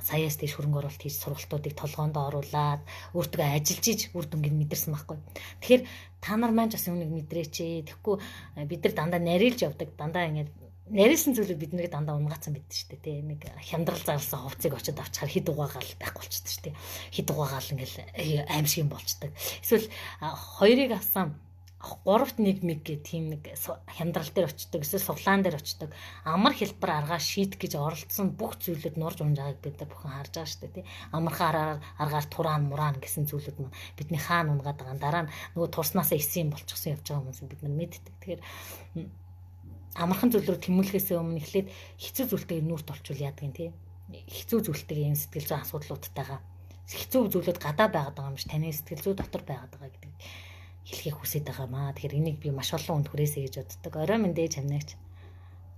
саяас тийш хөрөнгө оруулалт хийж сургалтуудыг толгоондоо оруулаад өөртөө ажиллаж иж үр дүнгийг мэдэрсэн байхгүй. Тэгэхээр та нар маань ч бас үүнийг мэдрээч ээ. Тэгэхгүй бид нар дандаа нарийнж явдаг. Дандаа ингээд нарийнсан зүйлүүд бид нарыг дандаа унгаацсан байдаг шүү дээ, тий. Нэг хямдрал зарласан хувцсыг очиод авчихаар хэд угаагаал байхгүй болчихдээ шүү дээ. Хэд угаагаал ингээл аим шиг юм болчдөг. Эсвэл хоёрыг авсан 3-т 1 мэг гэх тийм нэг хямдрал дээр очдог, эсвэл суглаан дээр очдог. Амар хэлбэр аргаа шийдэх гэж оролдсон бүх зүйлүүд нурж унж байгааг бид нар бүхэн харж байгаа шүү дээ, тий. Амархан аргаар тураан мураан гэсэн зүйлүүд маань бидний хаана унгаад байгаа. Дараа нь нөгөө турснаасаа исэн юм болчихсон явж байгаа хүмүүс бид нар мэддэг. Тэгэхээр амархан зүйл рүү тэмүүлэхээс өмнө эхлээд хэцүү зүйлтэйгээ нүүрт олчвол яадаг юм тий. Хэцүү зүйлтэйгээ юм сэтгэл зүйн асуудлуудтайгаа хэцүү зүйлүүд гадаа байгаад байгаа юм биш, таны сэтгэл зүй дотор байгаад байгаа гэдэг хэлхийг хүсэж байгаа маа. Тэгэхээр энийг би маш олон хүнд хүрээсэй гэж боддог. Орой минь дэж хамнаач.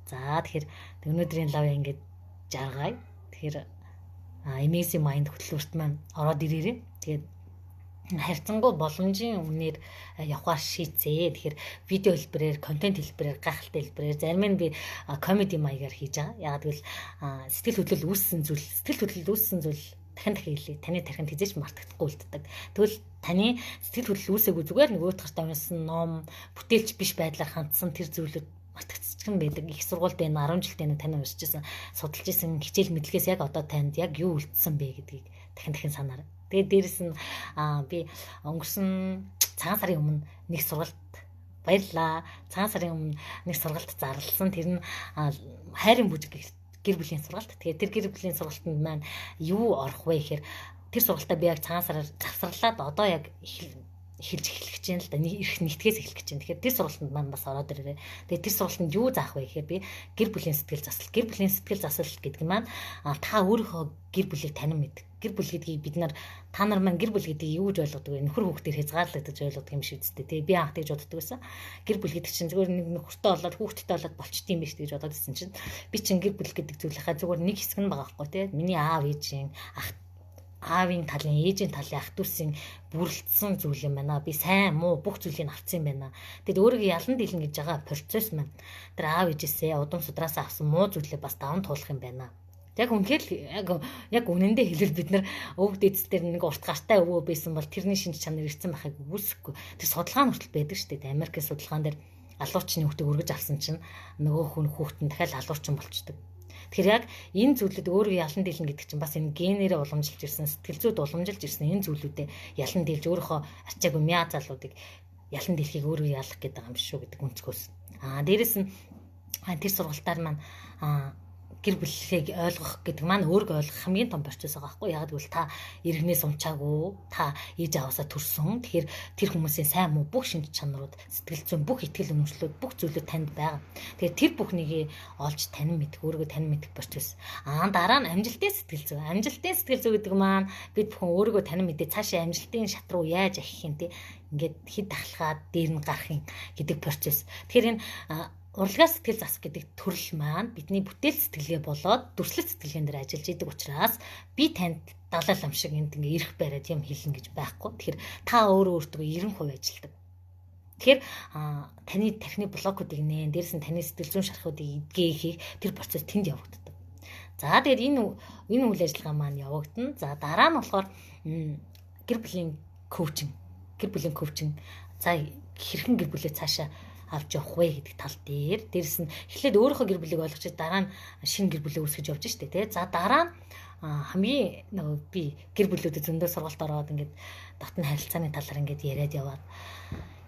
За тэгэхээр өнөөдрийн лав ингээд жаргая. Тэгэхээр Amazing Mind хөтөлбөрт маань ороод ирээрэй. Тэгээд харьцангуй боломжийн үнээр явахаар шийдсэ. Тэгэхээр видео хэлбэрээр, контент хэлбэрээр, гайхалтай хэлбэрээр зарим нь би комеди маягаар хийж байгаа. Яг гэвэл сэтгэл хөдлөл үүссэн зүйл, сэтгэл хөдлөл үүссэн зүйл дахин дахин хэлье. Таны тархинд хизээч мартагдахгүй үлддэг. Тэгвэл таны сэтгэл хөдлөл үүсээгүй зүгээр нэг өөд гарт унсан ном, бүтээлч биш байдлаар хандсан тэр зүйлүүд мартагдчихсан байдаг. Их сургуульд энэ 10 жилдээ нэг тань уншижсэн, судалж исэн хичээл мэдлэгээс яг одоо танд яг юу үлдсэн бэ гэдгийг дахин дахин санаарай. Тэгээд дээрэс нь би өнгөрсөн цагаан сарын өмнө нэг сургалт баярлаа. Цагаан сарын өмнө нэг сургалт зарласан. Тэр нь хайрын бүжиг гэх гэр бүлийн сургалт. Тэгээд тэр гэр бүлийн сургалтанд маань юу орох вэ гэхээр тэр сургалтаа би яг цагаан сараар завсарлаад одоо яг эхэлж эхлэх гэж байна л да. Ирэх нэгтгэхээс эхлэх гэж байна. Тэгэхээр тэр сургалтанд маань бас ороод ирээрэй. Тэгээд тэр сургалтанд юу заах вэ гэхээр би гэр бүлийн сэтгэл засал. Гэр бүлийн сэтгэл засал гэдэг маань та өөрийнхөө гэр бүлийг танин мэдэх. Гэр бүл гэдгийг бид нар та нар маань гэр бүл гэдгийг юу гэж ойлгодог вэ? Нөхөр хүүхдээр хязгаарлагдаж ойлгодог юм шиг үсттэй. Тэгээ би анх тэгж боддог байсан. Гэр бүл гэдэг чинь зүгээр нэг нөхөртэй болоод хүүхдтэй болоод болчтой юм биш гэж бодоод ирсэн чинь би чинь гэр бүл гэдэг зүйлийнхаа зүгээр нэг хэсэг нь байгаа байхгүй тий. Миний аав ээжийн ах аавын талын, ээжийн талын ах дүүсийн бүрэлдсэн зүйл юм байна. Би сайн муу бүх зүйлийг авсан юм байна. Тэгэд өөрийгөө ялан дийлнэ гэж байгаа процесс маань тэр аав ээжээсээ удам судраасаа авсан муу зүйлээ бас даван туулах юм байна. Яг үнэхээр яг үнэндээ хэлбэл бид нар өвөг дээдс дээр нэг урт гартай өвөө байсан бол тэрний шинж чанар ирсэн байхыг үгүйсэхгүй. Тэр судалгаа нь хүртэл байдаг шүү дээ. Америкийн судалгаан дээр алуурчны хүүхдийг өргөж авсан чинь нөгөө хүн хүүхэд нь дахиад алуурчин болчдөг. Тэгэхээр яг энэ зүйлүүд өөрөө ялан дийлнэ гэдэг чинь бас энэ генээрээ уламжилж ирсэн, сэтгэл зүйд уламжилж ирсэн энэ зүйлүүдээ ялан дийлж өөрийнхөө ачаагүй мяа залуудыг ялан дийлхийг өөрөө ялах гэдэг юм шүү гэдэг өнцгөөс. Дээрэс нь тэр сургалтаар маань гэр бүлийг ойлгох гэдэг маань өөрийгөө ойлгох хамгийн том процесс байгаа байхгүй. Яг гэвэл та иргэнээс унчаагүй, та ээж аваасаа төрсөн. Тэгэхээр тэр хүмүүсийн сайн муу бүх шинж чанарууд, сэтгэл зүйн бүх итгэл үнэмшлүүд, бүх зүйлүүд танд байгаа. Тэгэхээр тэр бүхнийг олж танин мэдэх, өөрийгөө танин мэдэх процесс. Дараа нь амжилтын сэтгэл зүй. Амжилтын сэтгэл зүй гэдэг маань бид бүхэн өөрийгөө танин мэдээ цаашаа амжилтын шат руу яаж ахих юм те. Ингээд хэд ахлахаад дээр нь гарах юм гэдэг процесс. Тэгэхээр энэ урлагаар сэтгэл засах гэдэг төрөл маань бидний бүтээл сэтгэлгээ болоод дүрслэл сэтгэлгээн дээр ажиллаж идэг учраас би танд Далай лам шиг энд ингээ ирэх бариад юм хэлнэ гэж байхгүй. Тэгэхээр та өөрөө өөртөө 90% ажилладаг. Тэгэхээр таны тархины блокуудыг нэ, дээрс нь таны сэтгэл зүйн шархуудыг эдгээх тэр процесс тэнд явагддаг. За тэгээд энэ үйл ажиллагаа маань явагдана. За дараа нь болохоор гэр бүлийн коучинг, гэр бүлийн коучинг. За хэрхэн гэр бүлээ цаашаа авч явах вэ гэдэг тал дээр. Дээрс нь эхлээд өөрийнхөө гэр бүлийг ойлгож дараа нь шинэ гэр бүлээ үүсгэж явж штэ тий. За дараа нь хамгийн нөгөө би гэр бүлүүдэд зөндөө сургалт ороод ингээд дотны харилцааны талаар ингээд яриад яваад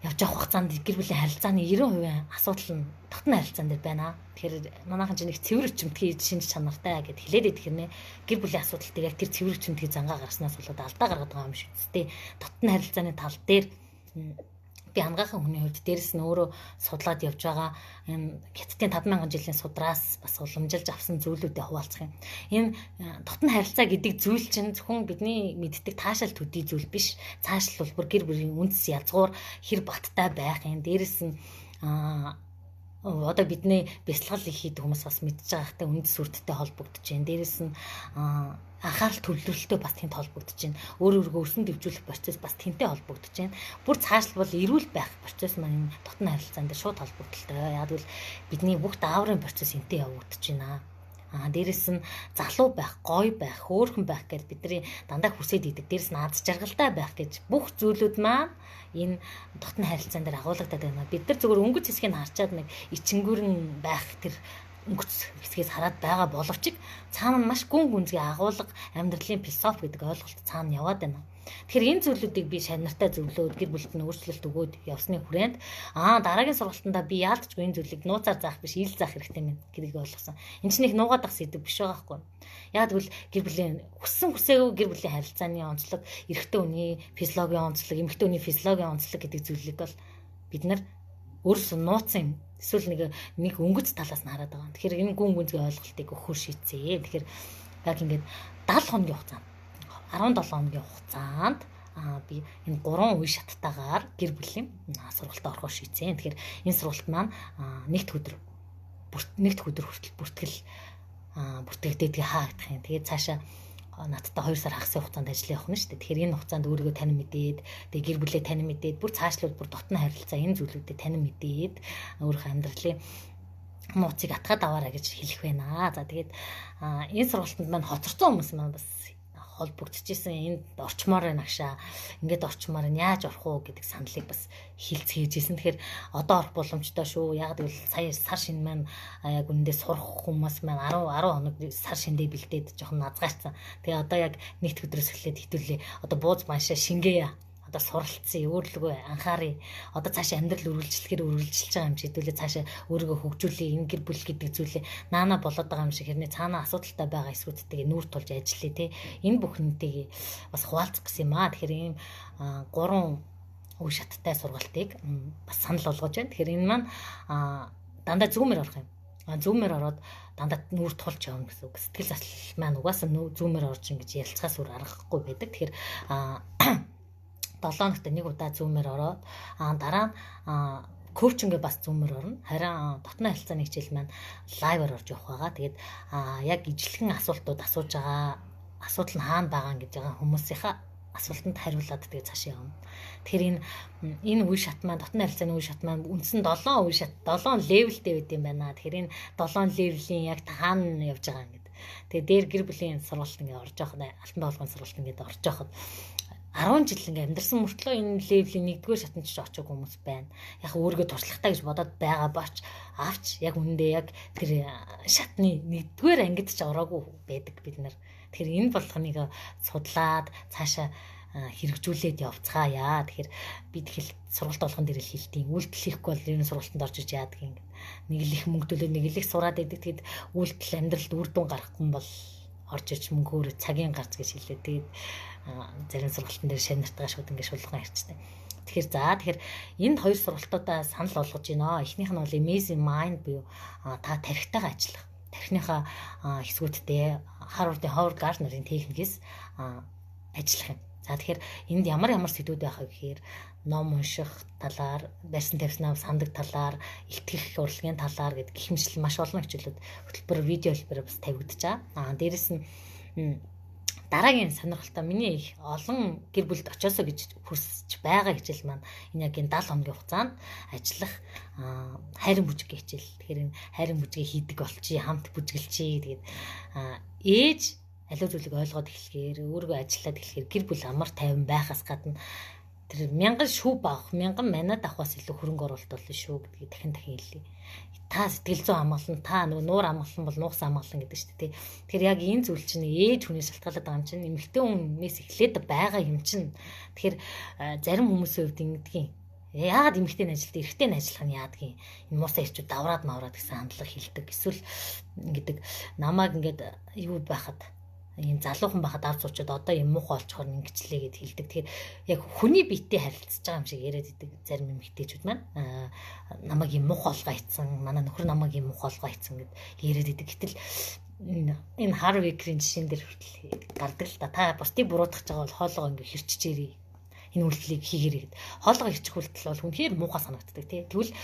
явж явах хугацаанд гэр бүлийн харилцааны 90% асуудал нь дотны харилцаан дээр байна. Тэгэхээр манайхан чинь нэг цэвэр өчмтгий шинж чанартай гэд хэлээд идэх хэрнээ гэр бүлийн асуудал дээр яг тэр цэвэр өчмтгий зангаа гаргаснаас болоод алдаа гаргадаг байгаа юм шиг үстэй. Дотны харилцааны тал дээр би ангаахан хүний хувьд дээрэс нь өөрөө судлаад явж байгаа энэ Хятадын 5000 жилийн судраас бас уламжилж авсан зүйлүүдэд хуваалцах юм. Энэ дотн харилцаа гэдэг зүйл чинь зөвхөн бидний мэддэг таашаал төдий зүйл биш. Цаашлал бол бүр гэр бүлийн үндэс язгуур хэр баттай байх юм. Дээрэс нь одоо бидний бясалгал их хийдэг хүмүүс бас мэдж байгаа хтэй үндэс сүрдтэй холбогдож байна. Дээрэс нь анхаарал төвлөрөлтөй бас тэнд холбогдож байна. Өөр өөргөө өрсөн дэвжүүлэх процесс бас тэнтэй холбогдож байна. Бүр цаашлбал эрүүл байх процесс маань энэ дотн харилцаан дээр шууд холбогдолтой. Яг бол бидний бүх дааврын процесс энтэй явагдаж байна. Дээрэс нь залуу байх, гоё байх, хөөрхөн байх гэж бидний дандаа хүсээд идэг. Дээрэс нь аз жаргалтай байх гэж бүх зүйлүүд маань энэ дотн харилцаан дээр агуулгадаад байна. Бид нар зөвхөн өнгөц хэсгийг харчаад нэг ичингүүр нь байх тэр өнгөц хэсгээс хараад байгаа боловч цаана нь маш гүн гүнзгий агуулга амьдралын философи гэдэг ойлголт цаана яваад байна. Тэгэхээр энэ зүйлүүдийг би шавнартай зөвлөөд гэр бүлд нь өөрчлөлт өгөөд явсны хүрээнд дараагийн сургалтандаа би яалтчгүй энэ зүйлийг нууцаар заах биш ил заах хэрэгтэй юм гэдгийг ойлгосон. Энэ чинь их нуугаад ах сэдв биш байгаа хгүй. Яг тэгвэл гэр бүлийн хүссэн хүсээгүй гэр бүлийн харилцааны онцлог, эрэгтэй хүний физиологийн онцлог, эмэгтэй хүний физиологийн онцлог гэдэг зүйлийг бол бид нар өөрсдөө нууцсан юм. Эсвэл нэг өнгөц талаас нь хараад байгаа. Тэгэхээр энэ гүн гүнзгий ойлголтыг өгөхөр шийдсэн. Тэгэхээр яг ингээд 70 хоногийн хугацаанд 17 хоногийн хугацаанд би энэ 3 үе шаттайгаар гэр бүлийн сургалтад орохоор шийдсэн. Тэгэхээр энэ сургалт маань нэгд өдөр хүртэл бүртгэл бүртгэгдээдгийг хаагдах юм. Тэгээд цаашаа надтай 2 сар хагасын хугацаанд ажиллаж явах нь шүү дээ. Тэгэхээр энэ хугацаанд өөрийгөө танин мэдээд, тэгээ гэр бүлээ танин мэдээд, бүр цаашлуул бүр дотн харилцаа энэ зүйлүүдэд танин мэдээд өөрийнхөө амьдралын нууцыг атгаад аваарай гэж хэлэх байна. За тэгээд энэ сургалтанд маань хоцорсон хүмүүс маань бас холбогдчихсэн. Энд орчмоор байна агшаа. Ингээд орчмоор нь яаж орох уу гэдэг саналыг бас хилцгээжсэн. Тэгэхээр одоо орох боломжтой шүү. Яг гэвэл сая сар шинэ маань яг үүндээ сурах хүмүүс маань 10 хоног сар шиндээ бэлдээд жоохон назгаарцсан. Тэгээ одоо яг нэгд өдрөөс эхлээд хэдүүлээ. Одоо бууз маншаа шингээе. Одоо суралцъя, өөрлөгөө анхааръя. Одоо цаашаа амьдрал үргэлжлэхээр үргэлжилж байгаа юм чи хэдүүлээ цаашаа өөрийгөө хөгжүүлье. Энэ гэр бүл гэдэг зүйлээ наана болоод байгаа юм шиг хэрнээ цаана асуудалтай байгаа эсвүүдтэйгээ нүүр тулж ажиллая те. Энэ бүхнтэйгээ бас хуваалцах гэсэн юм аа. Тэгэхээр ийм 3 үе шаттай сургалтыг бас санал болгож байна. Тэгэхээр энэ маань дандаа зүүмээр орох юм. Зүүмээр ороод дандаа нүүр тулж явна гэсэн үг. Сэтгэл заслал маань угаасаа зүүмээр орж ингэж ярилцахаас өөр аргагүй байдаг. Тэгэхээр 7 хоногт нэг удаа зүүмээр ороод дараа нь коучингээ бас зүүмээр орно. Харин дотны харилцааны хичээл маань лайваар орж явах байгаа. Тэгээд яг ижлэгэн асуултууд асууж байгаа асуудал нь хаана байгаа гэж байгаа хүмүүсийнхаа асуултанд хариулаад тэгээд цаашаа явна. Тэгэхээр энэ үе шат маань дотны харилцааны үе шат маань үндсэн 7 үе шат 7 левелтэй байд юм байна. Тэгэхээр энэ 7 левелийн яг хаана явж байгаа юм гэдэг. Тэгээд дээр гэр бүлийн сургалт ингээд орж явах, алтан боолгын сургалт ингээд орж явахад 10 жил ингээ амьдарсан мөртлөө энэ левелийн 1-р шатанд ч очоогүй хүмүүс байна. Яг өөрийгөө туршлагатай гэж бодоод байгаа бач авч яг үнэндээ яг тэр шатны 1-р ангид ч ороогүй байдаг бид нар. Тэгэхээр энэ болгоныг судлаад цаашаа хэрэгжүүлээд явцгаая. Тэгэхээр би тэгэл сургалт болгон дээр л хэлдэг. Үйлдэл хийхгүй бол энэ сургалтанд орж иж яадаг юм. Нэг л их мөнгө төлөө нэг л их сураад байдаг. Тэгэд үйлдэл амьдралд үр дүн гаргахгүй бол орж иж мөнгөөр цагийн гарц гэж хэлээ. Тэгээд зарим сургалтын дээр шавнартайгаа шууд ингэ шулган ярьчтай. Тэгэхээр за тэгэхээр энэ хоёр сургалтуудаа санал болгож байна. Эхнийх нь бол Amazing Mind буюу та тархитайгаа ажиллах. Тархиныхаа хэсгүүдтэй Harvard-ын Howard Gardner-ын техникээс ажиллах юм. За тэгэхээр энд ямар ямар сэдвүүд байх вэ гэхээр ном унших талаар, барьсан тавьснаа сандаг талаар, итгэх урлагийн талаар гэдэг гэх мэтлэн маш олон хичээлүүд хөтөлбөр видео хэлбэрээр бас тавигдаж байгаа. Дээрэс нь дараагийн сонирхолтой миний их олон гэр бүлд очиосоо гэж хүсэж байгаа хичээл маань энэ яг энэ 70 хоногийн хугацаанд ажиллах хайрын бүжиг хичээл. Тэгэхээр энэ хайрын бүжгийг хийдэг болчих, хамт бүжгэлчихье. Тэгээд ээж аливаа зүйлийг ойлгоод эхлэхээр, өөрийгөө ажиллаад эхлэхээр гэр бүл амар тайван байхаас гадна тэр мянган шүүб авах, мянган манад авахаас илүү хөрөнгө оруулалт болно шүү гэдгийг дахин дахин хэлье. Та сэтгэл зүйн амгалан, та нөгөө нуур амгалан бол нуугсан амгалан гэдэг шүү дээ. Тэгэхээр яг энэ зүйл чинь ээж хүнээс шалтгаалаад байгаа юм чинь эмэгтэй хүнээс эхлээд байгаа юм чинь. Тэгэхээр зарим хүмүүсийн хувьд ингэдэгин. Яагаад эмэгтэй нь ажилд, эрэгтэй нь ажиллах нь яадаг юм? Энэ муусаа ирчүүд давраад мавраад гэсэн хандлага хилдэг. Эсвэл ингэдэг намайг ингээд юу байхад Ийм залуухан байхад ав зуучаад одоо юм муухай олцохоор ингэчлээ гэд хэлдэг. Тэгэхээр яг хүний биетэй харилцаж байгаа юм шиг яриад идэг зарим эмэгтэйчүүд маань намайг юм муухай олгоо хийцэн, манай нөхөр намайг юм муухай олгоо хийцэн гэд яриад идэг. Гэтэл энэ Harv Eker-ийн жишээн дээр хүртэл гардаг л да. Та бусдыг буруутгах байгаа бол хоолойгоо ингээ хэрчижээрэй. Энэ үйлдэлийг хийгээрэй гэд. Хоолойгоо хэрчих үйлдэл бол үнэхээр муухай санагддаг тий. Тэгвэл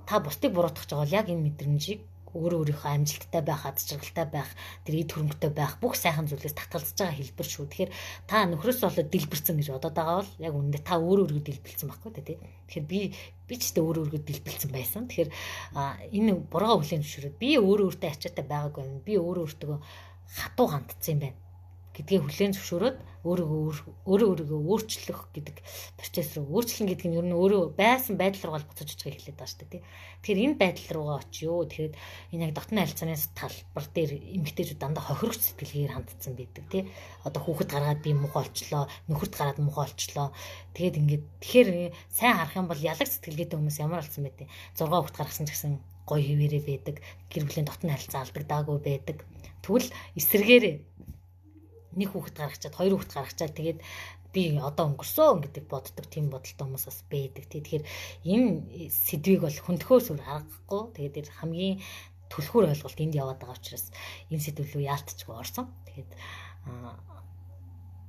та бусдыг буруутгах байгаа бол яг энэ мэдрэмжийг өөрөө өөрийнхөө амжилттай байх, аз жаргалтай байх, тэр эд хөрөнгөтэй байх бүх сайхан зүйлээс татгалзаж байгаа хэлбэр шүү. Тэгэхээр та нөхрөөс болоод дэлбэрсэн гэж бодоод байгаа бол яг үнэндээ та өөрөө өөрийгөө дэлбэлсэн байхгүй тий. Тэгэхээр би ч гэсэн өөрөө өөрийгөө дэлбэлсэн байсан. Тэгэхээр энэ бурууга хүлээн зөвшөөрөөд би өөрөө өөртөө ачаатай байгаагүй юм. Би өөрөө өөртөө хатуу хандсан юм байна гэдгээ хүлээн зөвшөөрөөд өөрөө өөрийгөө өөрчлөх гэдэг процесс рүү, өөрчлөн гэдэг нь ер нь өөрөө байсан байдал руугаа буцаж очихыг хэлээд байгаа шүү дээ тий. Тэгэхээр энэ байдал руугаа очиё. Тэгэхээр энэ яг дотны харилцааны талбар дээр эмэгтэйчүүд дандаа хохирогч сэтгэлгээр хандсан байдаг тий. Одоо хүүхэд гаргаад би муухай олчлоо, нөхөрт гараад муухай олчлоо. Тэгээд ингээд тэгэхээр сайн харах юм бол ялаг сэтгэлгээтэй хүмүүс ямар болсон бэ тий. 6 хүүхэд гаргасан ч гэсэн гоё хэвээрээ байдаг. Гэр бүлийн дотны харилцаа алдагдаагүй байдаг. Тэгвэл эсрэгээрээ нэг хүүхэд гаргачаад, хоёр хүүхэд гаргачаад тэгээд би одоо өнгөрсөн гэдэг боддог тийм бодолтой хүмүүс бас байдаг. Тэгэхээр энэ сэдвийг бол хөндөхөөс өөр аргагүй. Тэгээд тэр хамгийн түлхүүр ойлголт энд яваад байгаа учраас энэ сэдв рүү яалтчгүй орсон. Тэгээд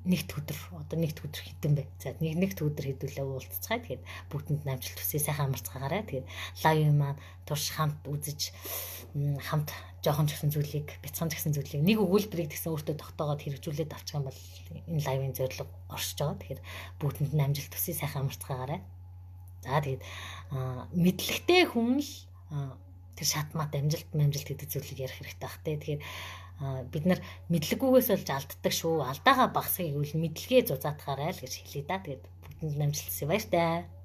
нэгд өдөр одоо нэгд өдөр хэдэн бэ? За нэгд өдөр хэдүүлээ уулзцгаая. Тэгээд бүгдэнд нь амжилт хүсье. Сайхан амарцгаагаарай. Тэгээд live маань турш хамт үзэж, хамт жоохон ч гэсэн зүйлийг, бяцхан ч гэсэн зүйлийг, нэг өгүүлбэрийг тэгсэн өөртөө тогтоогоод хэрэгжүүлээд авчих юм бол энэ live-ын зорилго оршиж байгаа. Тэгэхээр бүгдэнд нь амжилт хүсье. Сайхан амарцгаагаарай. За тэгээд мэдлэгтэй хүн л тэр шатмат амжилт амжилт гэдэг зүйлийг ярих хэрэгтэй бах те. Тэгэхээр бид нар мэдлэггүйгээс болж алддаг шүү. Алдаагаа багасгахыг гэвэл мэдлэгээ зузаатгаарай л гэж хэлье да. Тэгээд бүгдэнд нь амжилт хүсье. Баяртай.